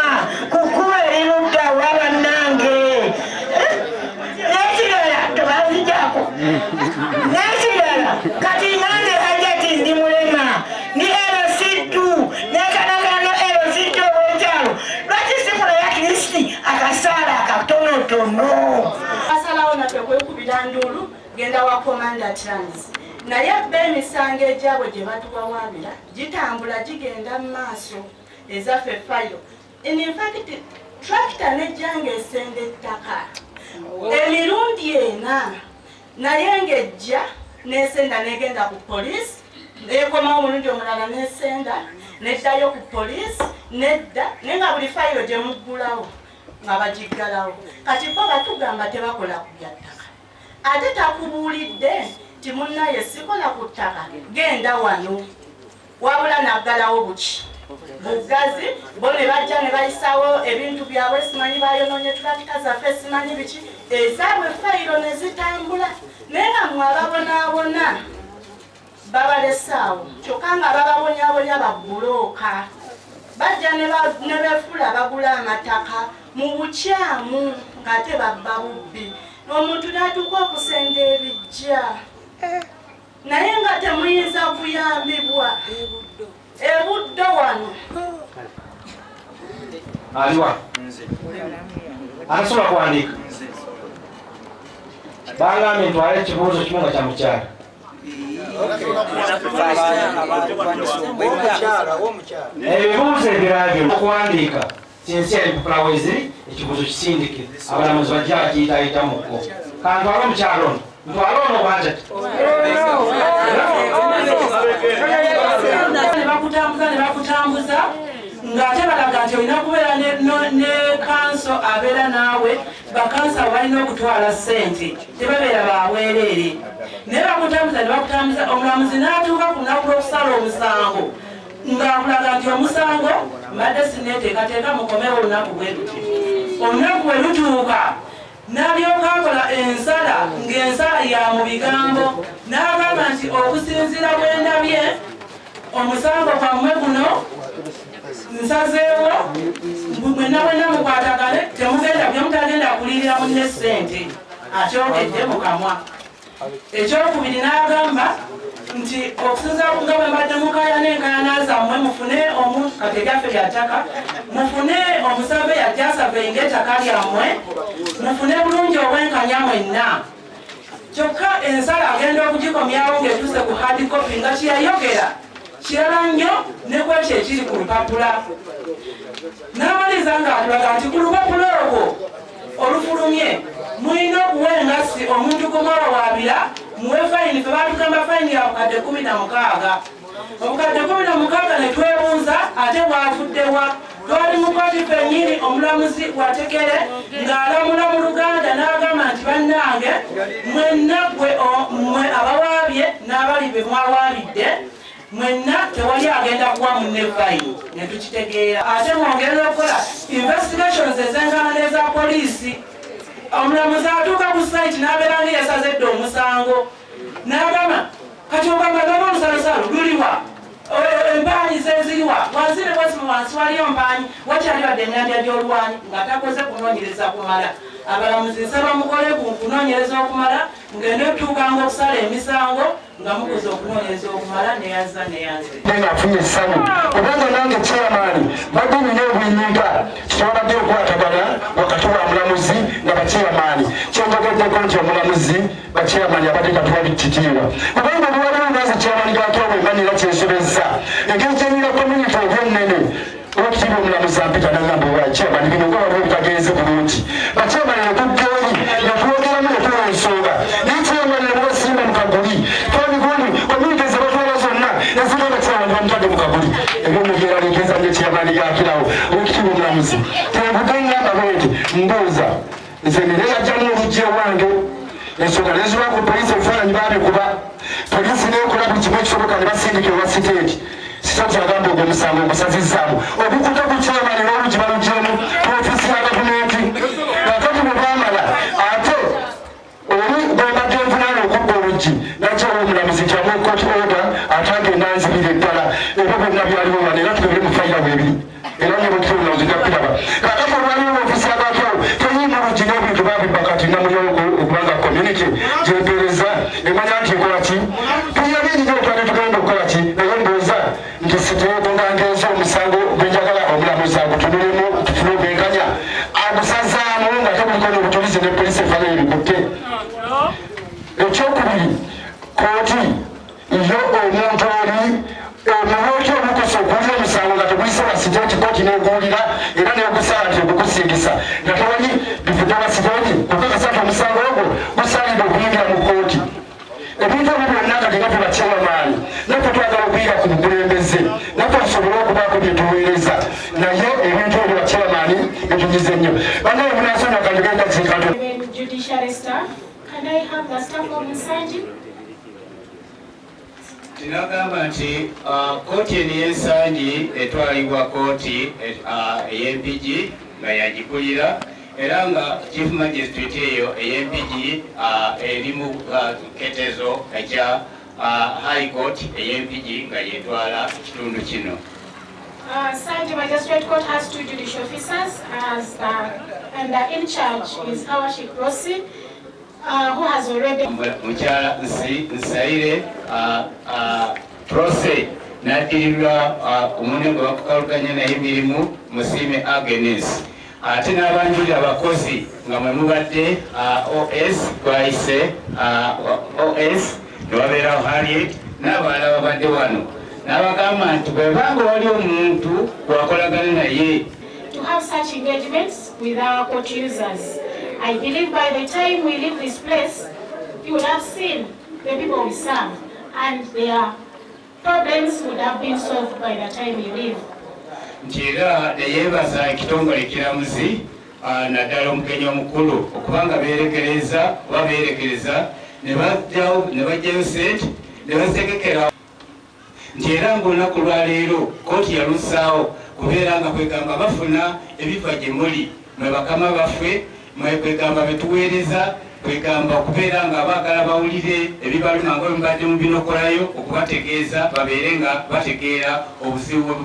ku kkubo erirudda wa bannange. N'ekirala tebanzigyako. N'ekirala, kati nange Hajjati ndi mulema, ndi LC2 nekanagana LC2 ow'ekyalo. Lwaki sifunayo at least akasaala akatonotono? Basalawo naffe kwekubira nduulu, genda wa Commander Trans, naye bo emisango egyabwe gye batuwawaabira gitambula gigenda mu maaso, ezaffe fayiro. In fact, tractor nejjanga esenda ettaka emirundi ena, naye ng'ejja nesenda negenda ku poliisi, nekomawo omulundi omulala nesenda neddayo ku poliisi nedda, naye nga buli fayiro gye muggulawo nga bagiggalawo. Kati bo batugamba tebakola ku bya ttaka, ate takubuulidde Nti munnaye sikola ku ttaka, genda wano. Wabula naggalawo buki buggazi, bo ne bajja ne bayisawo ebintu byabwe, simanyi bayonoonye tulakita zaffe, simanyi biki, ezaabwe fayiro ne zitambula, naye nga mwe ababonaabona babalesaawo. Kyokka nga bababonyaabonya babbulooka bajja ne beefuula bagula amataka mu bukyamu ng'ate babba bubbi, omuntu n'atuuka okusenda ebijja, naye nga temuyinza kuyambibwa ebuddo wano. Aliwa atasobola kuwandiika bangambye ntwale ekibuuzo kimu nga kya mukyala. Ebibuuzo ebirala byonna okuwandiika sinsi empapula weziri, ekibuuzo kisindike, abalamuzi bajja bakiyitayitamukko. Kantwale omukyala ono, ntwale ono bwatati. Ne bakutambuza ne bakutambuza ng'ate balaga nti olina kubeera ne kanso abeera naawe. Bakanso abo balina okutwala ssente, tebabeera baweereere. Naye bakutambuza ne bakutambuza, omulamuzi n'atuuka ku lunaku lw'okusala omusango ng'akulaga nti omusango mbadde sinneeteekateeka, mukomewo olunaku bwe luti. Olunaku bwe lutuuka n'alyoka akola ensala, ng'ensala ya mu bigambo, n'agamba nti okusinziira bwe ndabye omusango gwammwe guno nsazeewo mwenna mwenna mukwatagane, temugenda byemutagenda kulirira munne ssente, akyogedde mu kamwa. Ekyokubiri n'agamba nti okusinziira nga bwe mbadde mukaayana enkaayana zammwe, mufune kati ebyaffe bya ttaka, mufune omusave yajja asaveyinga ettaka lyammwe, mufune bulungi obwenkanya mwenna. Kyokka ensala agenda okugikomyawo ng'etuuse ku hard copy, nga kyeyayogera kirala nnyo ne ku ekyo ekiri ku lupapula. N'amaliriza ng'atulaga nti ku lupapula olwo olufulumye mulina okuwa engassi omuntu gwe mwawawaabira, muwe fayini. Fe baatugamba fayini ya bukadde 16, obukadde 16. Ne twebuuza ate bwavuddewa? Twali mu kooti ffennyini, omulamuzi Watekere ng'alamula mu Luganda n'agamba nti bannange mwenna gwe mmwe abawaabye n'abali be mwawaabidde mwenna, tewali agenda kuwa munne fayini. Ne tukitegeera ate mwongerera okukola investigations ezenkana n'eza poliisi. Omulamuzi atuuka ku site n'abeera nga yasaze dda omusango, n'agamba kati ogamba gaba olusalosalo luliwa, empaanyi zeziriwa wansi ne bwesimu wansi waliyo mpaanyi, wakyali wadde emyandya gy'olwanyi, nga takoze kunoonyereza kumala. Abalamuzi nsaba mukole ku kunoonyereza okumala, ngende otuukanga okusala emisango nga mukoze okunoonyereza okumala. Neyaza neyanze. Nga afunye essanyu kubanga nange chairman badde nina obuyinga kitwabadde okwatagana wakati wa mulamuzi nga bachairman. Kyenjogeddeko nti omulamuzi bachairman abadde tatuwa kitiibwa, kubanga olwaliwo ngaze chairman gakyawe mba nina kyensobezza engeri gyenyina community obyennene, olwekitiibwa omulamuzi ampita nagamba, owa chairman, bino nga waliwo bitagenze bulungi. Bachairman nekudda eri netwogeramu netuwa ensonga, naye chairman nemubasimba mu kaguli twanigundi community zebatwala zonna nezigenda chairman bamutadde mu kaguli. Ebyomubyeraliikiriza nnyo chairman gakirawo. Olwekitiibwa omulamuzi, kyenvudde ngamba bwenti, mbuuza nze nire yajjamu oluggi ewange, ensonga neziba ku poliisi, ebifaananyi babikuba, poliisi nekola buli kimu ekisoboka ne basindika ewa siteeti. Siteeti agamba ogwo omusango ogusazizaamu ogukuta ku chairman n'oluggi balugyemu ku ofiisi ya gavumenti. Kakati bwe bamala, ate oli gwembadde nvunaana okubba oluggi nakyawa omulamuzi nti amuwe court order, ate agenda nzibira eddala. Ebyo byonna byaliwo wano era tubebere mu fayira bwebiri, era ne bwekityo omulamuzi ojja kubiraba. Kakati olwaliwo ofiisi yagakyawo teyiina oluggi n'ebintu babibba. Kati namulyawo okubanga community gyempeereza emanya nti ekola ki, tulina bingi nyo twali tugenda okukola ki, naye mbuuza nti siteeko nga ngenze omusango gwenjagala omulamuzi agutunulemu tufune obwenkanya, agusazaamu nga tebuliko n'obujulizi ne poliisi efayo ebikutte. Ekyokubiri, kooti yo omuntu oli omuwooti omukosa okuwulira omusango nga teguyise wa siteeti, kooti neguwulira era negusala nti ogukusingisa nga tewali bivudde wa siteeti kukakasa nti omusango ogwo gusalidde okuyingira mu kooti. Ebintu ebyo byonna kati nga tubakyewamaanyi naffe twagala okuyiga ku bukulembeze, naffe tusobole okubaako bye tuweereza, naye ebintu ebyo bakyewamaanyi bitunyize nnyo. Bannaye munansonyiwa kanjogere dakiika ntono. Judiciary staff. Can I have the staff of Nsangi? Tinagamba nti kooti eno ey'ensangi etwalibwa kooti ey'empigi nga yagikulira era nga chief magistrate eyo ey'empigi eri mu ketezo ekya high court ey'empigi nga yetwala ekitundu kino. Nsangi Magistrate Court has two judicial officers, and in charge is Her Worship Rossi, who has already. Mukyala Nsaire Prose n'addirirwa omunne gwe bakukaluganya naye emirimu Musiime Agnes ate n'abanjulira abakozi nga mwe mubadde OS gwayise OS ne wabeerawo Harriet n'abalala babadde wano n'abagamba nti bwebanga wali omuntu gwakolagana naye. To have such engagements with our court users. I believe by the time we leave this place, you would have seen the people we serve and their problems would have been solved by the time you leave. Nti era neyeebaza ekitongole ekiramuzi naddala omugenyi omukulu okubanga beerekereza oba beerekereza ne bajjayo sente ne bazitegekera nti era ng'olunaku lwaleero kooti yalusaawo kubeera nga kwegamba bafuna ebifa gye muli mwe bakama baffe mwe kwegamba betuweereza kwegamba okubeera nga baagala bawulire ebibaluma nga bwe mubinokolayo okubategeeza babeere nga bategeera obuzibu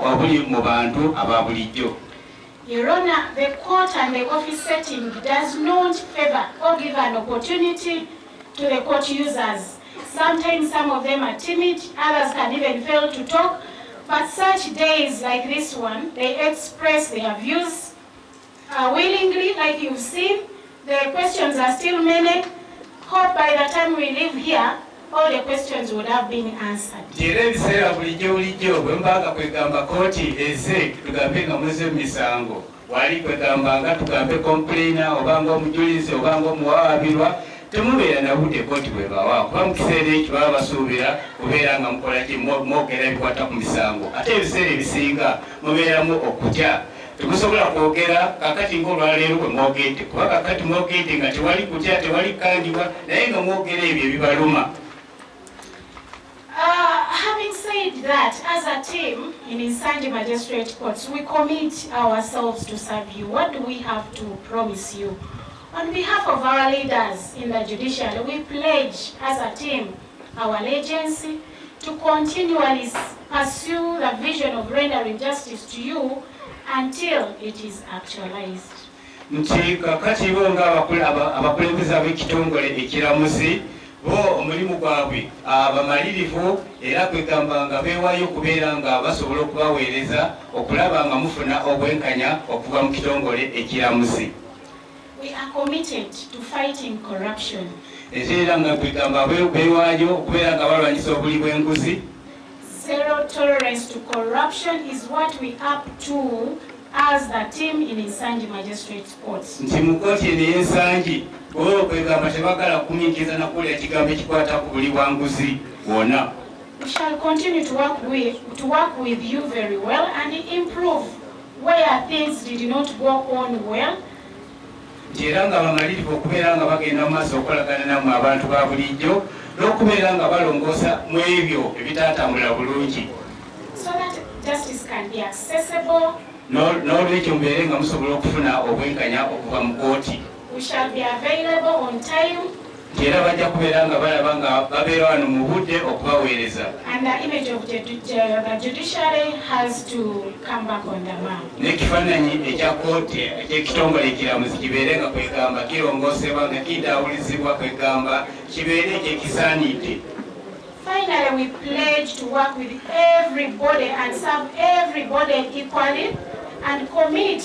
obuli mu bantu aba bulijjo. Your Honor, the court and the office setting does not favor or give an opportunity to the court users. Sometimes some of them are timid, others can even fail to talk, but such days like this one, they express their views willingly, like you've seen. The questions are still many. Hope by the time we leave here, all the questions would have been answered. Era ebiseera bulijjo bulijjo bwe mubanga kwegamba kooti eze tugambe nga muze mu misango wali kwegamba nga tugambe complainer oba nga omujulizi oba nga omuwawaabirwa temubeera na budde kooti bwebawa kuba mu kiseera ekyo baba basuubira kubeera nga mukola ki mwogera ebikwata ku misango ate ebiseera ebisinga mubeeramu okutya temusobola kwogera kakati ng'olwaleero bwe mwogedde kuba kakati mwogedde nga tewali kutya tewali kukangibwa naye nga mwogera ebyo ebibaluma. Having said that, as a team in Nsangi Magistrate Courts, we commit ourselves to serve you. What do we have to promise you? On behalf of our leaders in the judiciary, we pledge as a team our allegiance to continually pursue the vision of rendering justice to you until it is actualized. Nti kakati bo nga abakulembeze ab'ekitongole ekiramuzi bo omulimu gwabwe abamalirivu era kwegamba nga beewaayo okubeera nga basobola okubaweereza okulaba nga mufuna obwenkanya okuva mu kitongole ekiramuzi. We are committed to fighting corruption. Era nga kwegamba beewaayo okubeera nga balwanyisa obuli bw'enguzi. Zero tolerance to corruption is what we up to as the team in Nsangi Magistrate Court. Nti mu kkooti eno ey'Ensangi bo kwegamba tebagala kukumiikiriza na kuwulira ekigambo ekikwata ku buli bwa nguzi bwonna. We shall continue to work with you very well and improve where things did not go on well. Nti era nga bamalirivu okubeera nga bagenda mu maaso okukolagana nammwe abantu ba bulijjo n'okubeera nga balongoosa mu ebyo ebitaatambula bulungi. So that justice can be accessible. N'olwekyo mubeere nga musobola okufuna obwenkanya okuva mu kooti. We shall be available on time. Nti era bajja kubeera nga balaba nga babeera wano mu budde okubaweereza. And the image of the judiciary has to come back on the map. N'ekifaananyi ekya kooti ekyekitongole ekiramuzi kibeere nga kwegamba kirongoosebwa nga kidaawulizibwa kwegamba kibeere ekyekisaanidde. Finally, we pledge to work with everybody and serve everybody equally and commit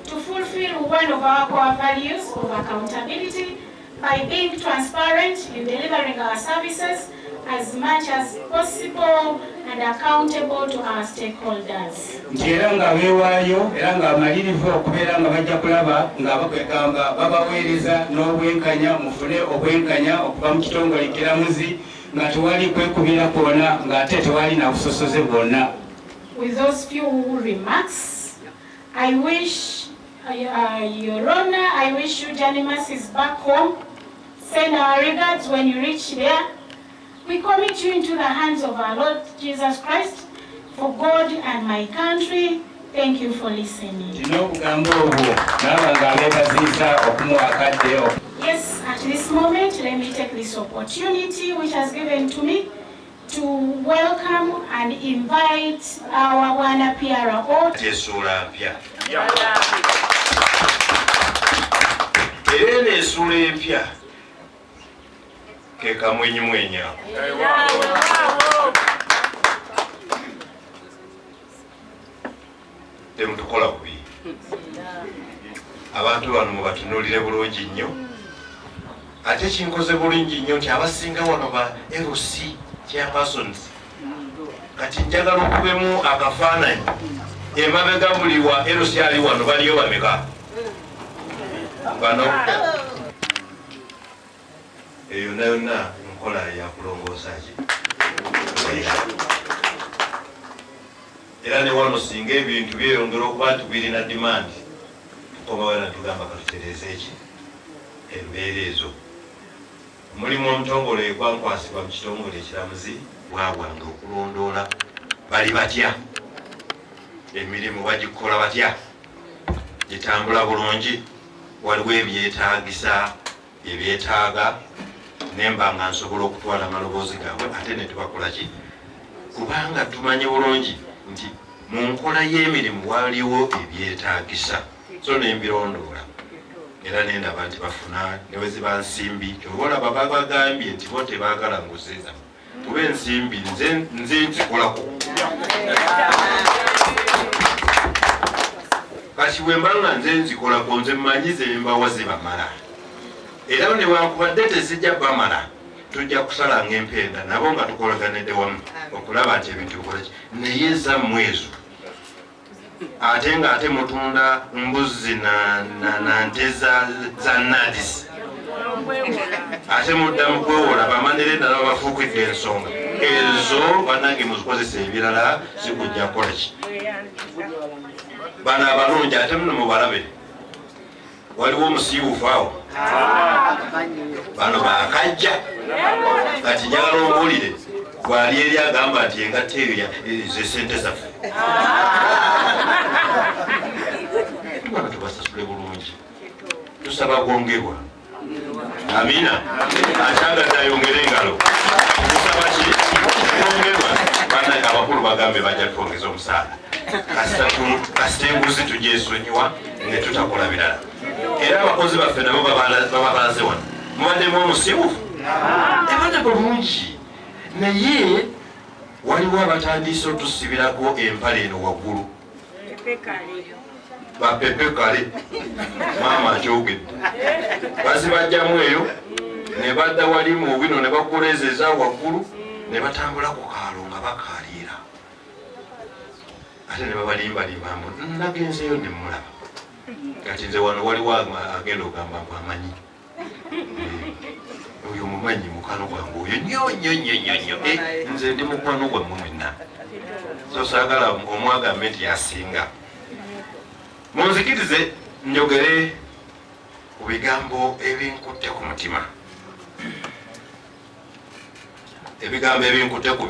to fulfill one of our core values of accountability by being transparent in delivering our services as much as possible and accountable to our stakeholders. Nti era nga beewaayo era nga bamalirivu okubeera nga bajja kulaba nga bakwegamba babaweereza n'obwenkanya mufune obwenkanya okuva mu kitongole ekiramuzi nga tewali kwekubira kwonna ng'ate tewali na busosoze bwonna. With those few remarks, I wish, Your Honor, I wish you journey mercies back home. Send our regards when you reach there. We commit you into the hands of our Lord Jesus Christ, for God and my country. Thank you for listening. Nina obugambo obwo naaba nga abeebaziza okumuwa akadde. Yes, at this moment, let me take this opportunity which has given to me to welcome and invite our Wana PRO. Essuula mpya era eno essuula empya ke kamwenyumwenyu ako. Temutukola bubi, abantu bano mubatunuulire bulungi nnyo. Ate kinkoze bulungi nnyo nti abasinga wano ba LC chairpersons. Kati njagala okubemu akafaananyi emabega buli wa LC ali wano baliyo bameka bano. Eyo yonna yonna nkola ya kulongoosa ki, era ne wano singa ebintu byeyongera okuba nti birina demand, tukomawo era tugamba katutereeze eki embeera ezo. Omulimu omutongole gwankwasibwa mu kitongole ekiramuzi bwabwange okulondoola bali batya, emirimu bagikola batya, gitambula bulungi, waliwo ebyetaagisa ebyetaaga, nemba nga nsobola okutwala amaloboozi gaabwe ate ne tubakola ki, kubanga tumanyi bulungi nti mu nkola y'emirimu waliwo ebyetaagisa. So nembirondoola era nendaba nti bafuna ne bwe ziba nsimbi. Kyova olaba babagambye nti bo tebaagala nguzi zammwe, kuba ensimbi nze nzikolako. Kati bwe mba nga nze nzikolako, nze mmanyi ze mbawa zibamala, era newankubadde tezijja bamala, tujja kusalanga empenda nabo nga tukolaganidde wamu okulaba nti ebintu bikola ki. Naye zammwe ezo ate nga ate mutunda mbuzi na nte za nadisi, ate mudda mu kwewola bamanerenda nabo bafuukidde ensonga ezo. Bannange muzikozesa ebirala, sikujja kukola ki. Bano abalungi ate muno mubalabe, waliwo omusiiwuufu awo, bano bakajja. Kati njagala ombuulire bwali eri agamba nti engatta eyo ze sente zaffe, bano tubasasule bulungi, tusaba gwongerwa. Amina. Akyagadde ayongere engalo. Tusaba ki? Kwongerwa. Bannange abakulu bagambe bajja twongeza omusaala, kasita enguzi tugyesonyiwa ne tutakola birala. Era abakozi baffe nabo babalaze wano, mubaddemu omusiiwufu ebadde bulungi, naye waliwo abatandise otusibirako empale eno waggulu, bapepe kale maama akyogedde, bazibajjamu eyo ne badda wali mu bino ne bakulezeza waggulu ne batambula ku kaalo nga bakaaliira, ate ne babalimbalimba mbu nagenzeeyo ne mmulaba. Kati nze wano waliwo agenda ogamba mbu amanyi oyo mumanyi mukwano gwange oyo nnyo nnyo nnyo nnyo nnyo. Nze ndi mukwano gwammwe mwenna, so saagala omwagambe nti yasinga. Munzikirize njogere ku bigambo ebinkutte ku mutima, ebigambo ebinkutte ku